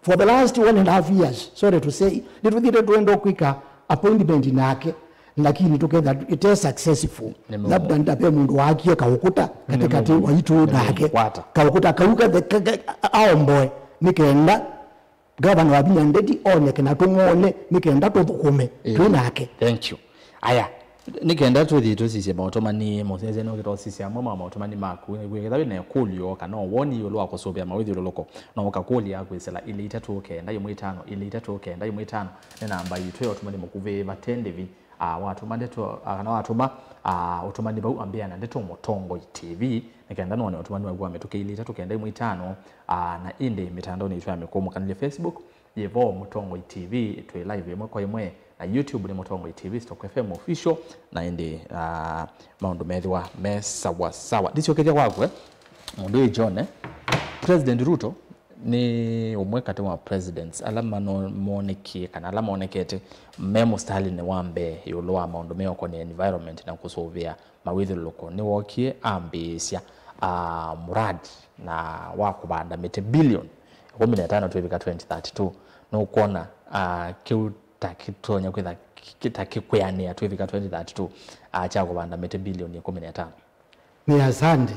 For the last one and a half years, sorry to say, nĩtũthiĩte twenda kwĩka appointment nake, lakini tũketha ite successful. Nĩ mũno. Labda ndape mũndũ waakie kaũkũta katikati waitũ nake. Nĩmũkwata. Kaũkũta kau kathe, ka- ka- aomboe nĩ kenda gavana Wavinya Ndeti oneke na tũmwone nĩ kenda tũthũkũme twĩ nake. Thank you. Aya, nĩ kenda tũthi tũsisye maũtũmani, mũsyaĩĩsya nũkĩta ũsisya amwe ma maũtũmani maku, nĩkwĩkĩtha wĩ na ĩkũlyo kana woni ĩũlũ wa kũsũvĩa mawĩthyũlũlũko, no ũkakũlya kwĩsĩla ilĩ itatũ kenda ĩmwe itano, ilĩ itatũ kenda ĩmwe itano, nĩ namba yitũ ya ũtũmani mũkuvĩ vate ndĩvi. Ah, watũma ndeto, ah, kana watũma, ah, ũtũmani vau ambĩa na Ndeto Mũtongoi T V, nĩ kenda none ũtũmani waku wa mĩtũkĩ ilĩ itatũ kenda ĩmwe itano, ah, na ĩndĩ mĩtandaonĩ yitũ ya mĩkũmũkanĩlye, Facebook, yĩvo Mũtongoi T V, twĩ live ĩmwe kwa ĩmwe, na YouTube nĩ Mũtongoi T V, Stock F M Official, na ĩndĩ, ah, maũndũ methĩwa me sawa sawa. Ndisyokethya kwaku, eh? Mũndũ ũyũ John, eh? President Ruto nĩ ũmwe katĩ wa presidents ala mano- monekie kana ala monekete me mũstalinĩ wa mbee ĩũlũ wa maũndũ meũkonĩa environment na kũsũvĩa mawĩthyũlũlũko. Nĩwookie ambĩĩsya, ah, muradi na wa kũvanda mĩtĩ bilioni ĩkũmi na ĩtano twĩvika twenty thirty-two. Nũkwona, ah, kĩu ta kĩtonya kwĩtha ki- ta kĩkwĩanĩa twĩvika twenty thirty-two, ah, kya kũvanda mĩtĩ bilioni ĩkũmi na ĩtano? Nĩ asante.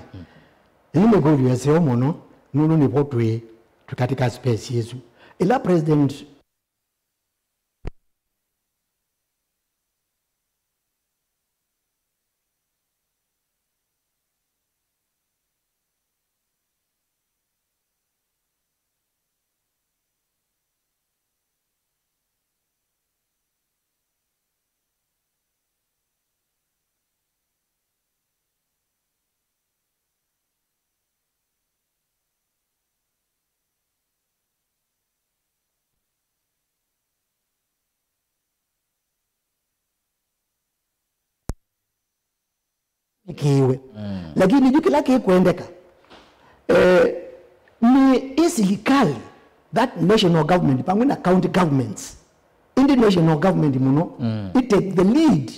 Ĩĩ nĩ kwĩlĩ ĩseo mũno, nũndũ nĩvo twĩ, twĩ katika space ĩsu. Ĩla President Nĩkĩĩwe. Mm. Lakini yu kĩla kĩkwendeka, eh, nĩ ĩ silikalĩ, that national government, pamwe na county governments, ĩndĩ national government mũno, mm, ĩ take the lead,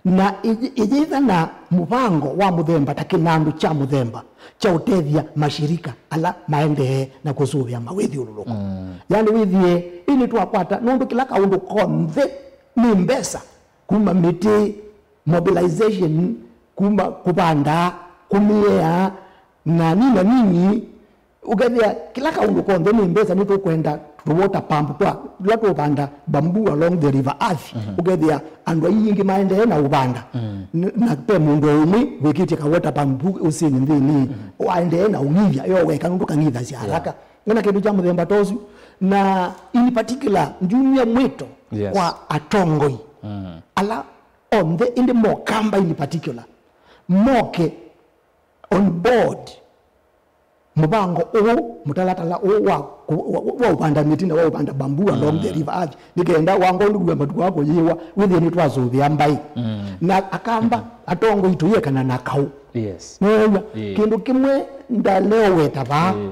na ĩ- ĩyĩtha na mũvango wa mũthemba ta kĩnandũ kya mũthemba kya ũtethya mashirika ala maendee na kũsũvĩa mawĩthyũlũlũko. Mm. Yani wĩthĩe, ĩ nĩtwakwata, nũndũ kĩla kaũndũ konthe nĩ mbesa, kuma mĩtĩ, mobilization, kuma kũvanda, kũmĩea, na nini na nini, ũkethĩa kĩla kaũndũ konthe nĩ mbesa, nĩtũkwenda tũ water pump twa tũla tũvanda bamboo along the river Athi. Mhm. Ũkethĩa andũ aingĩ maendee na ũvanda. Mm. N- na pe mũndũ ũmwe wĩkĩtye ka water pump ũsĩnĩ nthĩnĩ, mhm, waendee na ũng'ithya yo weka, nũndũ kang'ithasya, yeah, haraka. Ngena kĩndũ kya mũthemba ta ũsu, na in particular, ndiumia mwĩto, yes, kwa atongoi, mm, ala onthe, ĩndĩ Mũkamba in particular, moke on board mũvango ũũ, mũtalatala ũũ wa kũ- wa- wa ũvanda mĩtĩ na wa ũvanda bamboo along the, mm, river Athi, nĩ kenda wangondũw'a matukũ akũyĩwa wĩthĩe nĩtwasũvĩa mbaĩ. Mm. Na Akamba, mm, atongoi tũyĩekana na kaũ. Yes. Nĩwew'a? Ĩĩ. Kĩndũ kĩmwe ndaleoweta vaa, ĩĩ,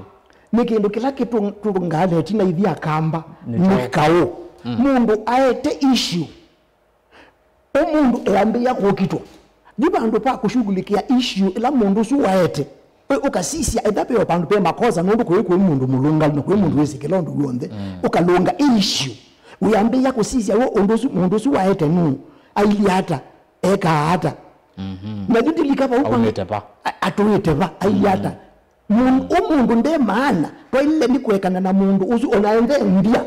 nĩ kĩndũ kĩla kĩtũ- kĩtũngaanĩtye na ithyĩ Akamba nĩ, nĩ kaũ. Kaũ. Mm. Mũndũ aete issue, ũ mũndũ eambĩĩa kũkitwa. Yu vandũ va kũshughulikia issue ĩla mũndũ ũsu waete, ũ- ũkasisya etha ve o vandũ ve makosa, nũndũ kũĩ kũĩ mũndũ mũlũngalu na kũĩ mũndũ wĩsĩ kĩla ũndũ w'onthe. Mm. Ũkalũnga issue, wĩambĩĩa kũsisya we ũndũ ũsu, mũndũ ũsu waete nũũ, ailyĩ ata, ekaa ata. Mhm. Na yu ndilika vau kwa- Aumĩte va? A- atũĩte va, ailyĩ ata. Mm. Mũndũ, ũ mũndũ nde maana, twaĩle nĩ kũekana na mũndũ ũsu, ona ende mbia,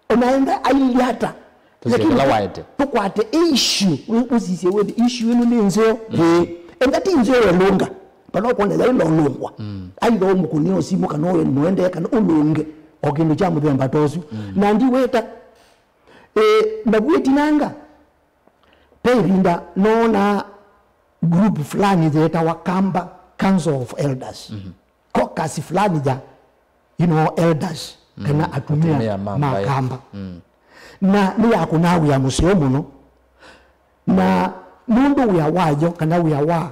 ona ende ailyĩ ata. Tũsye lakini kĩla tũ- waete. Tũkwate issue, ũ- ũsisye wĩthĩ issue ĩno nĩ nzeo. Mm. Ĩĩ. Enda ti nzeo welũnga, vala ũkwona yaĩla ũlũngwa. Mm. Aitha ũmũkũnĩa ũsimũ kana ũye mũendee kana ũlũnge o kĩndũ kya mũthemba ta ũsu. Mm. Na ndiweta, ĩĩ, na vu ĩtinanga, ve ĩvinda noonaa group fulani yeetawa Kamba Council of Elders. Mhm. Caucus fulani ya, you know, elders, mm, kana atumĩa, atumĩa ma, ma mbaĩ. Kamba. Mm. Na nĩyakũnaa wĩa mũseo mũno. Na nũndũ wĩa wayo kana wĩa wa,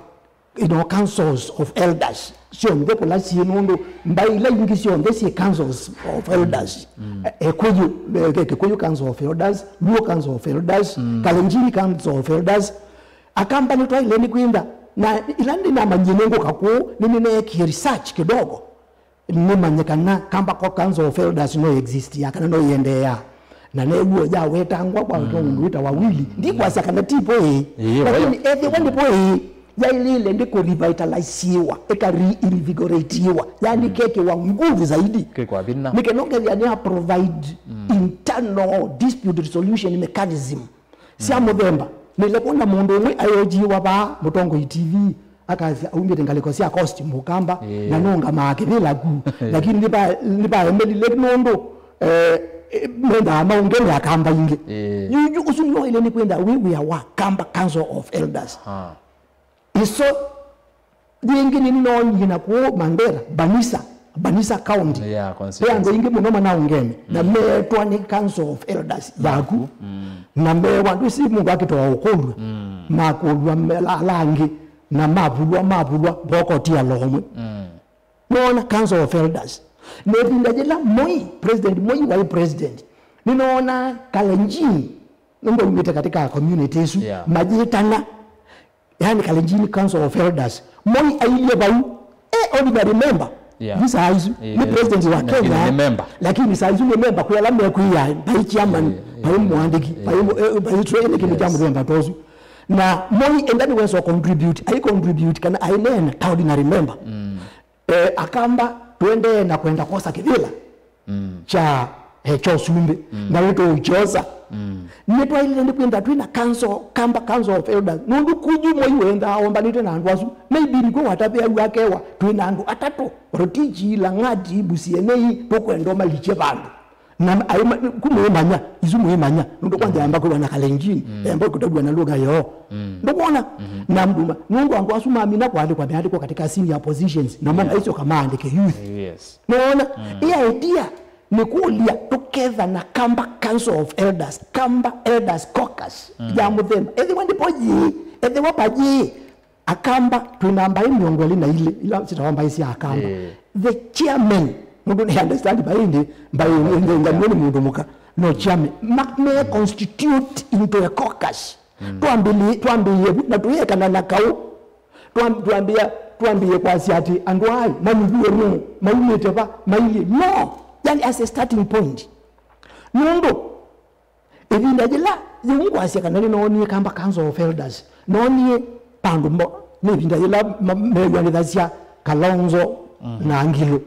you know, councils of elders syonthe kũla syĩ, nũndũ mbaĩ ila ingĩ syonthe syĩ councils of elders. Mm. E- Ekũyũ, e- Kĩkũyũ Council of Elders, Luo Council of Elders, mm, Kalenjin Council of Elders. Akamba nĩtwaĩle nĩ kwĩnda, na ila ndĩnamanyie nĩngũka kũũ, nĩnĩneekie research kidogo. nĩmanye kana Kamba Council of Elders no exist ya kana no ĩendeea. Na new'o yawetangwa kwa ũtwa mũndũ wĩtawa Willy. Ndikwasya kana ti po ĩĩ. Ĩĩ, lakini ethĩwa nĩ po ĩĩ, yaĩlĩle ndĩ kũrevitalize-iwa, ĩka reinvigorate-iwa, yani kekĩwa nguvu zaidi. Kĩkwa vinya. Nĩkenda ũkethĩa nĩ a provide internal dispute resolution mechanism sya mũthemba. Nĩle kwona mũndũ ũmwe ayojiwa vaa mũtongoi T V, akasya aumĩte ngalĩko sya coast mũkamba, na nũngamaa kĩvĩla ku. Lakini nĩva-, nĩvaemelile nũndũ, eh, eh, mendaa maũngeme akamba ingĩ. Yu, yu, ũsu nĩwaĩle nĩ kwenda wĩ wĩa wa Kamba Council of Elders. Iso yĩngĩ nĩnoonie na kũũ Mandera, Banisa, Banisa County. Ve andũ aingĩ mũno manaũngeme, na meetwa nĩ Council of Elders yaku. Na meewa andũ ĩsi mũndũ akĩtoa ũkũlw'a, makũlw'a ala angĩ, na mavulwa, mavulwa, vokotia lomwe. Nona Council of Elders. Na ĩvinda yĩla Moi, President Moi waĩ president, nĩnoona Kalenjin, nĩndaumĩte katika community ĩsu, mayĩtana. Yani Kalenjin Council of Elders. Moi ailyĩ vau, eh, ordinary member. Nĩ saa isu, nĩ president wa Kenya, lakini saa isu nĩ member kwĩ ala mekwĩa, mbaĩ chairman, mbaĩ mũandĩki, mbaĩ mũ-, eh, mbaĩ treasurer, nĩ kĩndũ kya mũthemba ta ũsu. Na Moi enda nĩwesa contribute, ai contribute kana aineena ta ordinary member. Eh, akamba tũendee na kwenda kwosa kĩvĩla kya, eh, kya ũsumbĩ, na nĩtũũkyosa. Nĩtwaĩlile nĩ kwenda twĩ na council, Kamba Council of Elders, nũndũ kunyu Moi wendaa ombanĩte na andũ asu, maybe nĩkw'o watavĩaw'a akewa twĩ na andũ atatũ, Rotich, Lang'at, Busienei, tũkwenda ũmalikye vandũ. Na aima-, kumwĩmanya, isu mwĩmanya, nũndũ kwanza yamba kwĩwa na Kalenjin, yamba kũtavw'a na lugha yoo. Ndũkwona? Na nduma, nũndũ andũ asu mamina kwandĩkwa meandĩkwa katika senior positions, namo maisyoka maandĩke youth. Nũona? Ĩ idea nĩ kũlya tũketha na Kamba Council of Elders, Kamba Elders Caucus ya mũthemba. Ethĩwa ndipo yĩĩ, ethĩwa vayĩĩ, Akamba, twĩ na mbaĩ mĩongo ĩlĩ na ilĩ, ila sitawa mbaĩ sya Akamba. The chairman, mũndũ nĩ understand mbaĩ ĩndĩ, mbaĩ nĩ ngamio nĩ mũndũ mũka. No chairman, ma-, me constitute into a caucus. Twambĩlĩe, twambĩĩe vu, na tũyekana na kaũ. Twam-, twambĩa, twambĩĩe kwasya atĩ andũ aĩ, manuthiwe nũũ, maumĩte va, mailyĩ. No, yani as a starting point. Nũndũ, ĩvinda yĩla yĩu ngwasya kana nĩnoonie Kamba Council of Elders, noonie vandũ mo, nĩ ĩvinda yĩla ma-, mew'anĩthasya Kalonzo na Ngilo.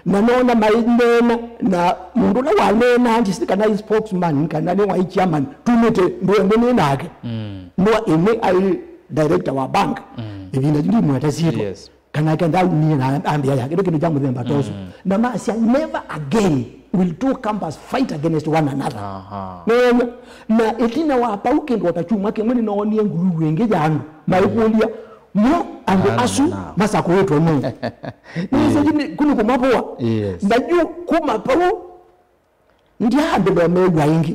Na noona maineena, na mũndũ ũla waneenaa, ndisi kana ĩ spokesman, kana nĩ waĩ chairman, tumĩte ndũende nĩ nake. Nũa ĩmwe aĩ director wa bank. Ĩvinda yu ndimweta syĩtwa. Kana kenda aumie na ambĩa ya kĩndũ kĩndũ kya mũthemba ta ũsu. Na masya, "Never again will two Kambas fight against one another." Nĩwona? Na ĩtina wa pau kĩndũ o ta kyumwa kĩmwe nĩnoonie nguluvu ĩngĩ ya andũ maikũlya, "Mo andũ asu masakũĩtwe nũũ?" Nĩsĩ kũnĩ kũmavũa. Na yu kuma pau, ndyaambĩlwa mew'a ĩngĩ.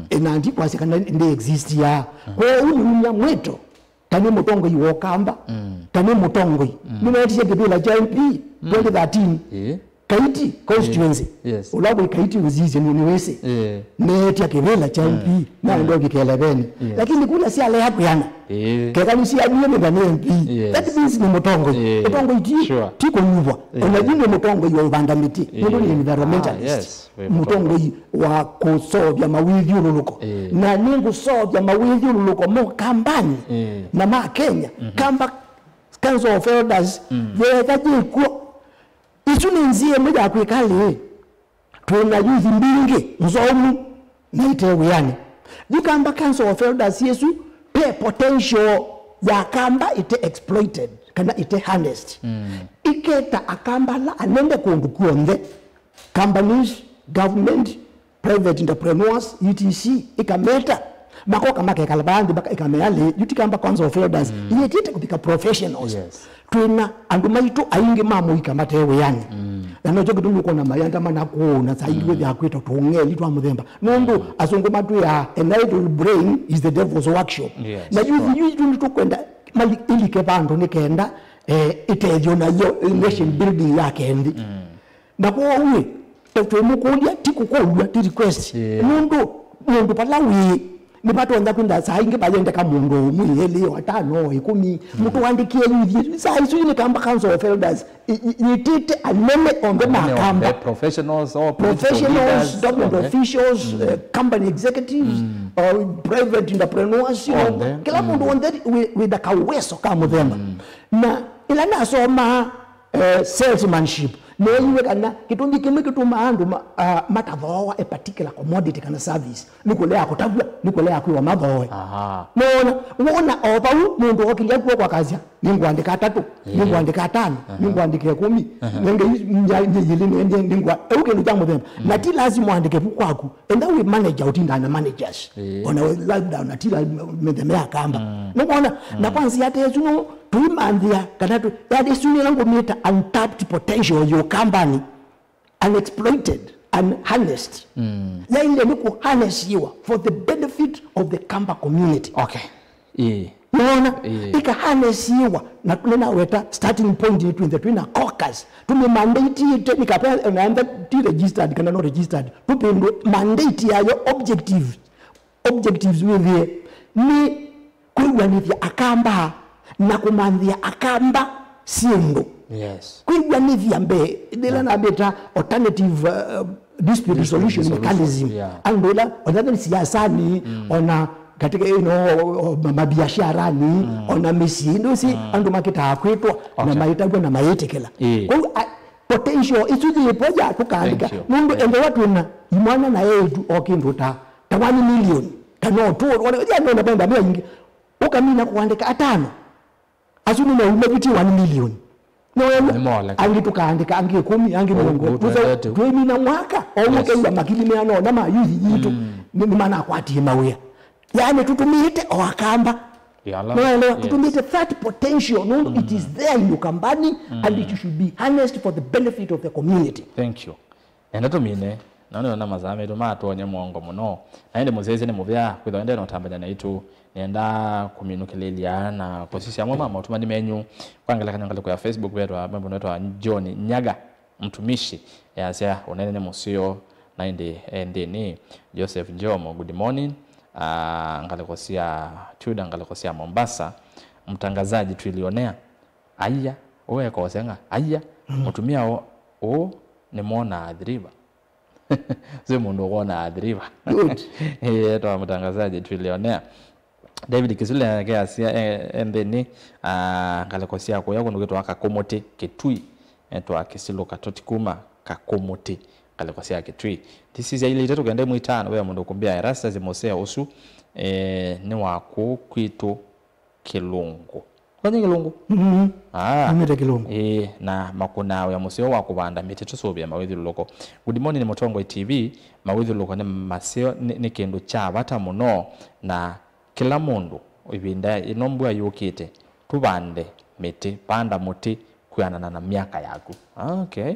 Ĩna ndikwasya kana ndĩ exist ya. Kwoou nĩumya mwĩto, ta nĩ mũtongoi wa Ũkamba, ta nĩ mũtongoi. Nĩneetisye kĩvĩla kya M P twenty thirteen. Kaiti constituency. Ũla wĩ Kaiti ũsisye nĩ, nĩwĩsĩ. Neetya kĩvĩla kya M P, naenda ũvikele vene. Lakini kula syalea kwĩana. Keka nĩsianie nĩtha nĩ M P. That means nĩ mũtongoi. Ũtongoi ti, ti kũnyuvwa. Ona yu nĩ mũtongoi wa ũvanda mĩtĩ. Nũndũ nĩ environmentalist. Mũtongoi wa kũseũvya mawĩthyũlũlũko. Na nĩngũseũvya mawĩthyũlũlũko mo Kambani na ma Kenya. Kamba Council of Elders, yetha yĩkw'o. Isu nĩ nzĩa ĩmwe ya kwĩka lĩĩ. Twĩ na youth mbingĩ nzomu na ite wĩanĩ. Yu Kamba Council of Elders yesu, pe potential ya Kamba ite exploited kana ite harnessed. Iketa Akamba ala anene kũndũ kw'onthe. Companies, government, private entrepreneurs, et cetera, ikameta, makoka makekala vaa nthĩ, maka-, ikamea lĩ, yu ti Kamba Council of Elders, iyĩtĩte kũvika professionals. Twĩ na andũ maitũ aingĩ ma mũika mate wĩanĩ. Na nokyo kĩtumi ũkwona mayanda mana kũũ na saa ingĩ wĩthĩa kwĩtwa tũng'eli twa mũthemba. Nũndũ asũngũ matwĩaa, "An idle brain is the devil's workshop." Na yu, yu itũ nĩtũkwenda mali ilike vandũ nĩ kenda, eh, ĩtethyo nayo, eh, nation building ya kenthĩ. Na kwoou-ĩ, twĩmũkũlya, ti kũkũlw'a, ti request. Nũndũ mũndũ vala wĩ, Nĩvatonya kwĩnda saa ingĩ vayendeka mũndũ ũmwe, elĩ, atano, ĩkũmi. Mũtũandĩkĩe yuthi saa isu nĩ Kamba Council of Elders. Yĩtĩte anene onthe ma Kamba, professionals, government officials, company executives, private entrepreneurs, kĩla mũndũ onthe wĩna kaweso ka mũthemba. Na ĩla nasomaa eh, salesmanship, neeiwe kana kĩtumi kĩmwe kĩtumaa andũ ma, uh, matathooa a particular commodity kana service nĩ kũlea kũtavw'a, nĩ kũlea kwĩwa mathooe. Nona wona o vau mũndũ okĩlya kuo kwakasya, nĩngũandĩka atatũ, nĩngũandĩka atano, nĩngũandĩka ĩkũmi, nenge nyĩyĩlĩ nĩendie nĩngwa eu kĩndũ kya mũthemba. Na ti lazima ũandĩke vu kwaku, enda wĩ manager ũtindaa na managers. Ona labda ona ti mĩthemba ya Kamba. Nĩwona, na kwa nzĩa ta ĩsu no tũimanthĩa kana tũ, yani, ĩsu nĩla ngũmĩta untapped potential ya Ũkambani, unexploited, unharnessed. Yaĩle nĩ kũharnessiwa for the benefit of the Kamba community. Okay. Ĩĩ. Nĩwona? Ĩĩ. Ĩkaharnessiwa, na nĩnaweta starting point nĩ twĩnthe twĩna caucus. Tũmĩmandateĩte, nĩkapea naenda ti registered kana no registered. Tũpindwe mandate yayo, objective, objectives wĩthĩe nĩ kwĩw'anĩthya Akamba na kũmanthĩa Akamba syĩndũ. Yes. Kwĩw'anĩthya mbee, ĩla nambĩta alternative, uh, dispute resolution mechanism. Andũ ĩla, ona nĩ siasanĩ, ona katika, you know, o, o, ma-, mabiasharanĩ, ona mĩsyĩ, ndosi andũ makĩtaa kwĩtwa na maĩtavw'a na mayĩtĩkĩla. Ĩĩ. Kwoou, a, potential ĩsu yĩpo ya tũkaandĩka. Nũndũ endewa twĩna imwana na eĩtu o kĩndũ ta, ta one million. Kana o two, one, ya nona benda mea ingĩ. Ũkamina kũandĩka atano. Asu nĩmauma vitie one million. Nĩwona? Angĩ tũkaandĩka, angĩ ĩkũmi, angĩ mĩongo. Twĩmina mwaka, o ũkew'a makili meana ona ma yuthi yitũ, nĩ, nĩmanakwatie mawĩa. Yaani, tũtũmĩĩte o Akamba. Nĩwaelewa? Tũtũmĩĩte that potential, nũndũ it is there in Ukambani, and it should be harnessed for the benefit of the community. Thank you. Nenda tũmine, na nĩona masaa maitũ matwonye mũongo mũno. Na ĩndĩ mũsyaĩĩsya nĩ mũvea, kwĩthwa ende na ũtambany'a naitũ, nĩenda kũminũkĩlĩlya na kũsisya amwe ma maũtũmani menyu. Kwa ngelekany'o, ngalĩko ya Facebook vetwa, ve mũndũ wetwa John Nyaga. Mtumishi, easya, ũnene nĩ mũseo, na ĩndĩ e nthĩnĩ. Joseph Njomo, good morning. Ah, ngalĩko sya Tudor, ngalĩko sya Mombasa. Mtangazaji trillionaire. Aya, ũũ ekoseng'a. Aya, mũtumĩa ũũ nĩmwonaa Athi River. Sio mũndũ ũkwona Athi River. Good. Eh, etwa mtangazaji trillionaire. David Kisule nake asya, eh, e nthĩnĩ, ah, ngalĩko sya kũya kũndũ kwĩtwa Kakũmũtĩ, Kitui, etwa Kisilu Katoti kuma Kakũmũtĩ, ngalĩko sya Kitui. Tisisya ilĩ itatũ kenda ĩmwe itano, ve mũndũ ũkũmbĩa Erastus mũseo ũsu, eh, nĩ wa kũũ kwitũ Kĩlũngũ. Kwanye Kĩlũngũ? Mm. Ah. Umĩte Kĩlũngũ. Ĩĩ, na makũnaa wĩa mũseo wa kũvanda mĩtĩ tũsũvĩe mawĩthyũlũlũko. Good morning, Mũtongoi T V. Mawĩthyũlũlũko nĩ maseo, nĩ, nĩ kĩndũ kya vata mũno, na kĩla mũndũ, ĩvinda ĩno mbua yũkĩte, tũvande mĩtĩ, vanda mũtĩ kwĩanana na myaka yaku. Ah, okay.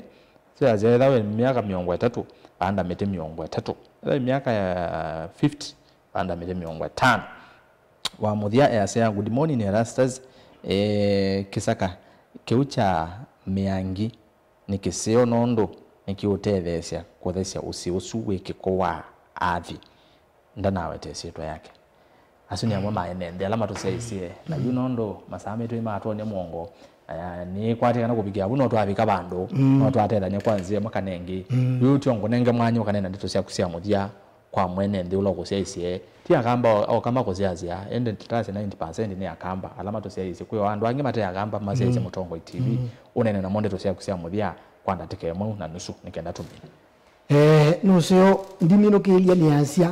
Sio, ethĩwa wĩ myaka mĩongo ĩtatũ, vanda mĩtĩ mĩongo ĩtatũ. Ethĩwa wĩ myaka ya fifty, vanda mĩtĩ mĩongo ĩtano. Wa mũthya easya, good morning Erastus, eh, kĩsaka kĩu kya mĩangi nĩ kĩseo nũndũ nĩkĩũtetheesya kũthesya ũsĩ ũsu wĩ kĩko wa athi. Ndanaweta ĩsyĩtwa yake. Asu nĩ amwe ma ene nthĩ ala matũsyaĩĩsye, na yu nũndũ masaa maitũ nĩmatwony'a mũongo, na nĩkwatĩkana kũvikĩa vu no twavika vandũ, no twatethany'a kwa nzĩa ĩmwe kana ĩngĩ. Yu tyo ngũnenge mwanya ũkanena ndeto syaku sya mũthya kwa mwene nthĩ ũla ũkũsyaĩĩsye. Ti Akamba oka makũsyasya, ĩndĩ tasya ninety percent nĩ Akamba ala matũsyaĩĩsye. Kwĩ o andũ angĩ mate Akamba masyaĩĩsye Mũtongoi T V. Ũnene namo ndeto syaku sya mũthya kwa ndatĩka ĩmwe na nusu nĩ kenda tũmine. Eh, nũseo ndiminũkĩlye nĩasya,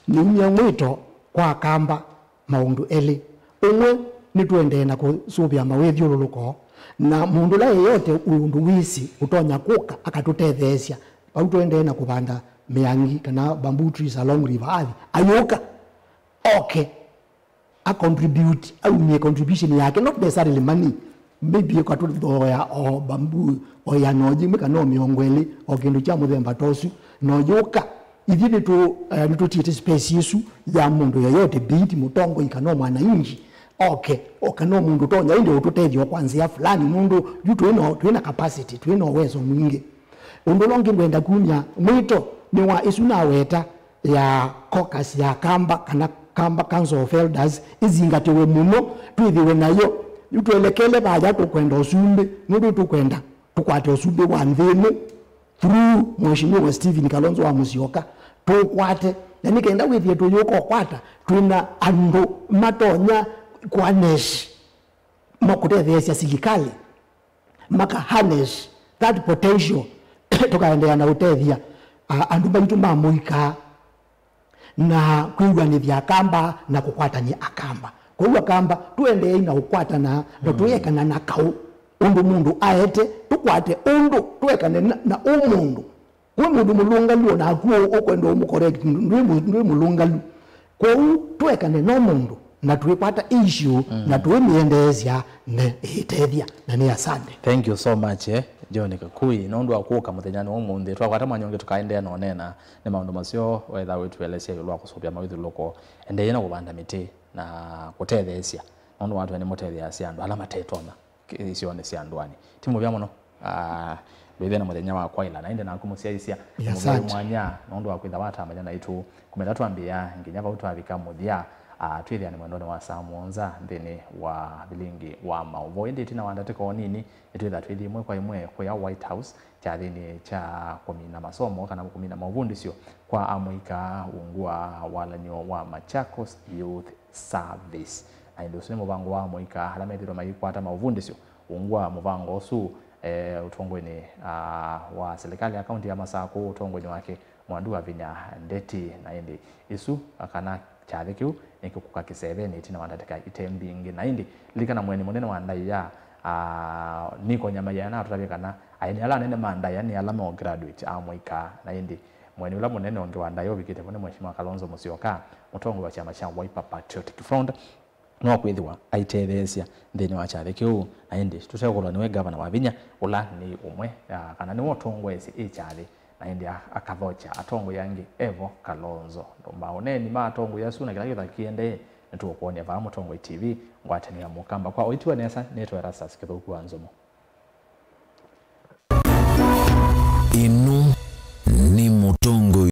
nĩumya mwĩto kwa Akamba maũndũ elĩ. Ũmwe, nĩtũendee na kũsũvĩa mawĩthyũlũlũko, na mũndũ ũla yeyote wĩ ũndũ wĩsĩ ũtonya kũka akatũtetheesya. Vau tũendee na kũvanda mĩangi kana bamboo trees along River Athi, ayũka, oke, a contribute, aumie contribution yake, not necessarily money. Maybe ũkatũthoea o bamboo o ĩana o yĩmwe kana o mĩongo ĩlĩ, o kĩndũ kya mũthemba ta ũsu, na ũyũka. Ithyĩ nĩtũ-, eh, nĩtũtiĩte space ĩsu ya mũndũ yeyote, be it mũtongoi kana o mwananchi. Okay, o kana o mũndũ ũtonya ĩndĩ ũtũtethya o kwa nzĩa fulani, nũndũ yu twĩ na, twĩ na capacity, twĩ na ũwezo mwingĩ. Ũndũ ũla ũngĩ ngwenda kumya mwĩto nĩ wa ĩsu naweta, ya caucus ya Kamba, kana Kamba Council of Elders, ĩzingatĩwe mũno, twĩthĩwe nayo. Yu twelekele vaya tũkwenda ũsumbĩ, nũndũ tũkwenda tũkwate ũsumbĩ wa nthĩ ĩno through Mheshimiwa Stephen Kalonzo wa Musyoka, tũkwate. Na nĩ kenda wĩthĩe tũyũka ũkwata, twĩna andũ matonya kũanesh makũtetheesya silikalĩ, maka harness that potential, tũkaendeea na ũtethya, a, andũ maitũ ma mũika na kwĩw'anĩthya Akamba na kũkwatany'a Akamba. Kwoou Akamba, tũendeei na ũkwatana na tũyekana na kaũ ũndũ mũndũ aete, tũkwate ũndũ, tũekane na, na ũmũndũ. Kwĩ mũndũ mũlũngalu, o naku ũ-, ũkwenda ũmũcorrect, ndwĩ mũ-, ndwĩ mũlũngalu. Kwoou tũekane no mũndũ na twĩkwata issue na tũimĩendeesya na ĩitethya, na nĩ asante. Thank you so much, eh, John Kakui, nũndũ wa kũka mũthenyanĩ wa ũmũnthĩ. Twakwata mwanya ũngĩ tũkaendeea na ũneena nĩ maũndũ maseo wetha wĩtũelesya ĩũlũ wa kũsũvĩa mawĩthyũlũlũko. Endeei na kũvanda mĩtĩ na kũtetheesya, nũndũ watu nĩ mũtetheeasya andũ ala matetonya isionĩ sya ndũanĩ. Ti mũvea mũno. Ah, ndwĩthĩe na mũthenya wa kwaĩla, na ĩndĩ naku mũsyaĩĩsya, nĩ mũvea mwanya nũndũ wa kwĩtha watambany'a naitũ kuma ĩla twambĩĩa nginya vau twavika mũthya. Ah, twĩthĩane mwendonĩ wa saa mũonza nthĩnĩ wa vilingi wa maũvoo. Ĩndĩ ĩtina wa ndatĩka o nini, nĩtwĩtha twĩthi ĩmwe kwa ĩmwe kũya White House, kyathĩnĩ kya kũmina masomo kana kũmina maũvundĩsyo kwa amũika ungu wa walan'yo wa Machakos Youth Service. Na ĩndĩ ũsu nĩ mũvango wa amũika ala methĩtwe maikwata maũvundĩsyo ungu wa mũvango ũsu, eh, ũtongoinĩ, ah, wa silikalĩ ya kaunti ya Masakũ, ũtongoinĩ wake Mwandu wa Vinya Ndeti. Na ĩndĩ ĩsu, kana kyathĩ kĩu nĩkĩkũka kĩsevenĩ ĩtina wa ndatĩka ite mbingĩ. Na ĩndĩ lilikana mũeni mũnene wa ndaĩa, ah, Niko Nyamaia anatũtavya kana aeni ala anene ma ndaĩa nĩ ala me o graduate a mũika. Na ĩndĩ mũeni ũla mũnene ũngĩ wa ndaĩa ũvikĩte vo nĩ Mheshimiwa Kalonzo Musyoka, mũtongoi wa kyama kya Wiper Patriotic Front, no kwĩthĩwa aitetheesya nthĩnĩ wa kyathĩ kĩu. Na ĩndĩ tũtekũlwa nĩwe ngavana wa vinya, ũla nĩ ũmwe, ah, kana nĩwe ũtongoesye ĩ kyathĩ, na ĩndĩ a-, akathokya atongoi angĩ evo Kalonzo. Ndũmba ũneeni ma atongoi asu na kĩla kĩtha kĩendee, nĩtũũkwony'a vaa Mũtongoi T V, ngwatanĩo ya Mũkamba. Kwa ũitiwa nesa, nĩtwa Erastus Kĩthũku wa Nzomo. Ĩno nĩ Mũtongoi.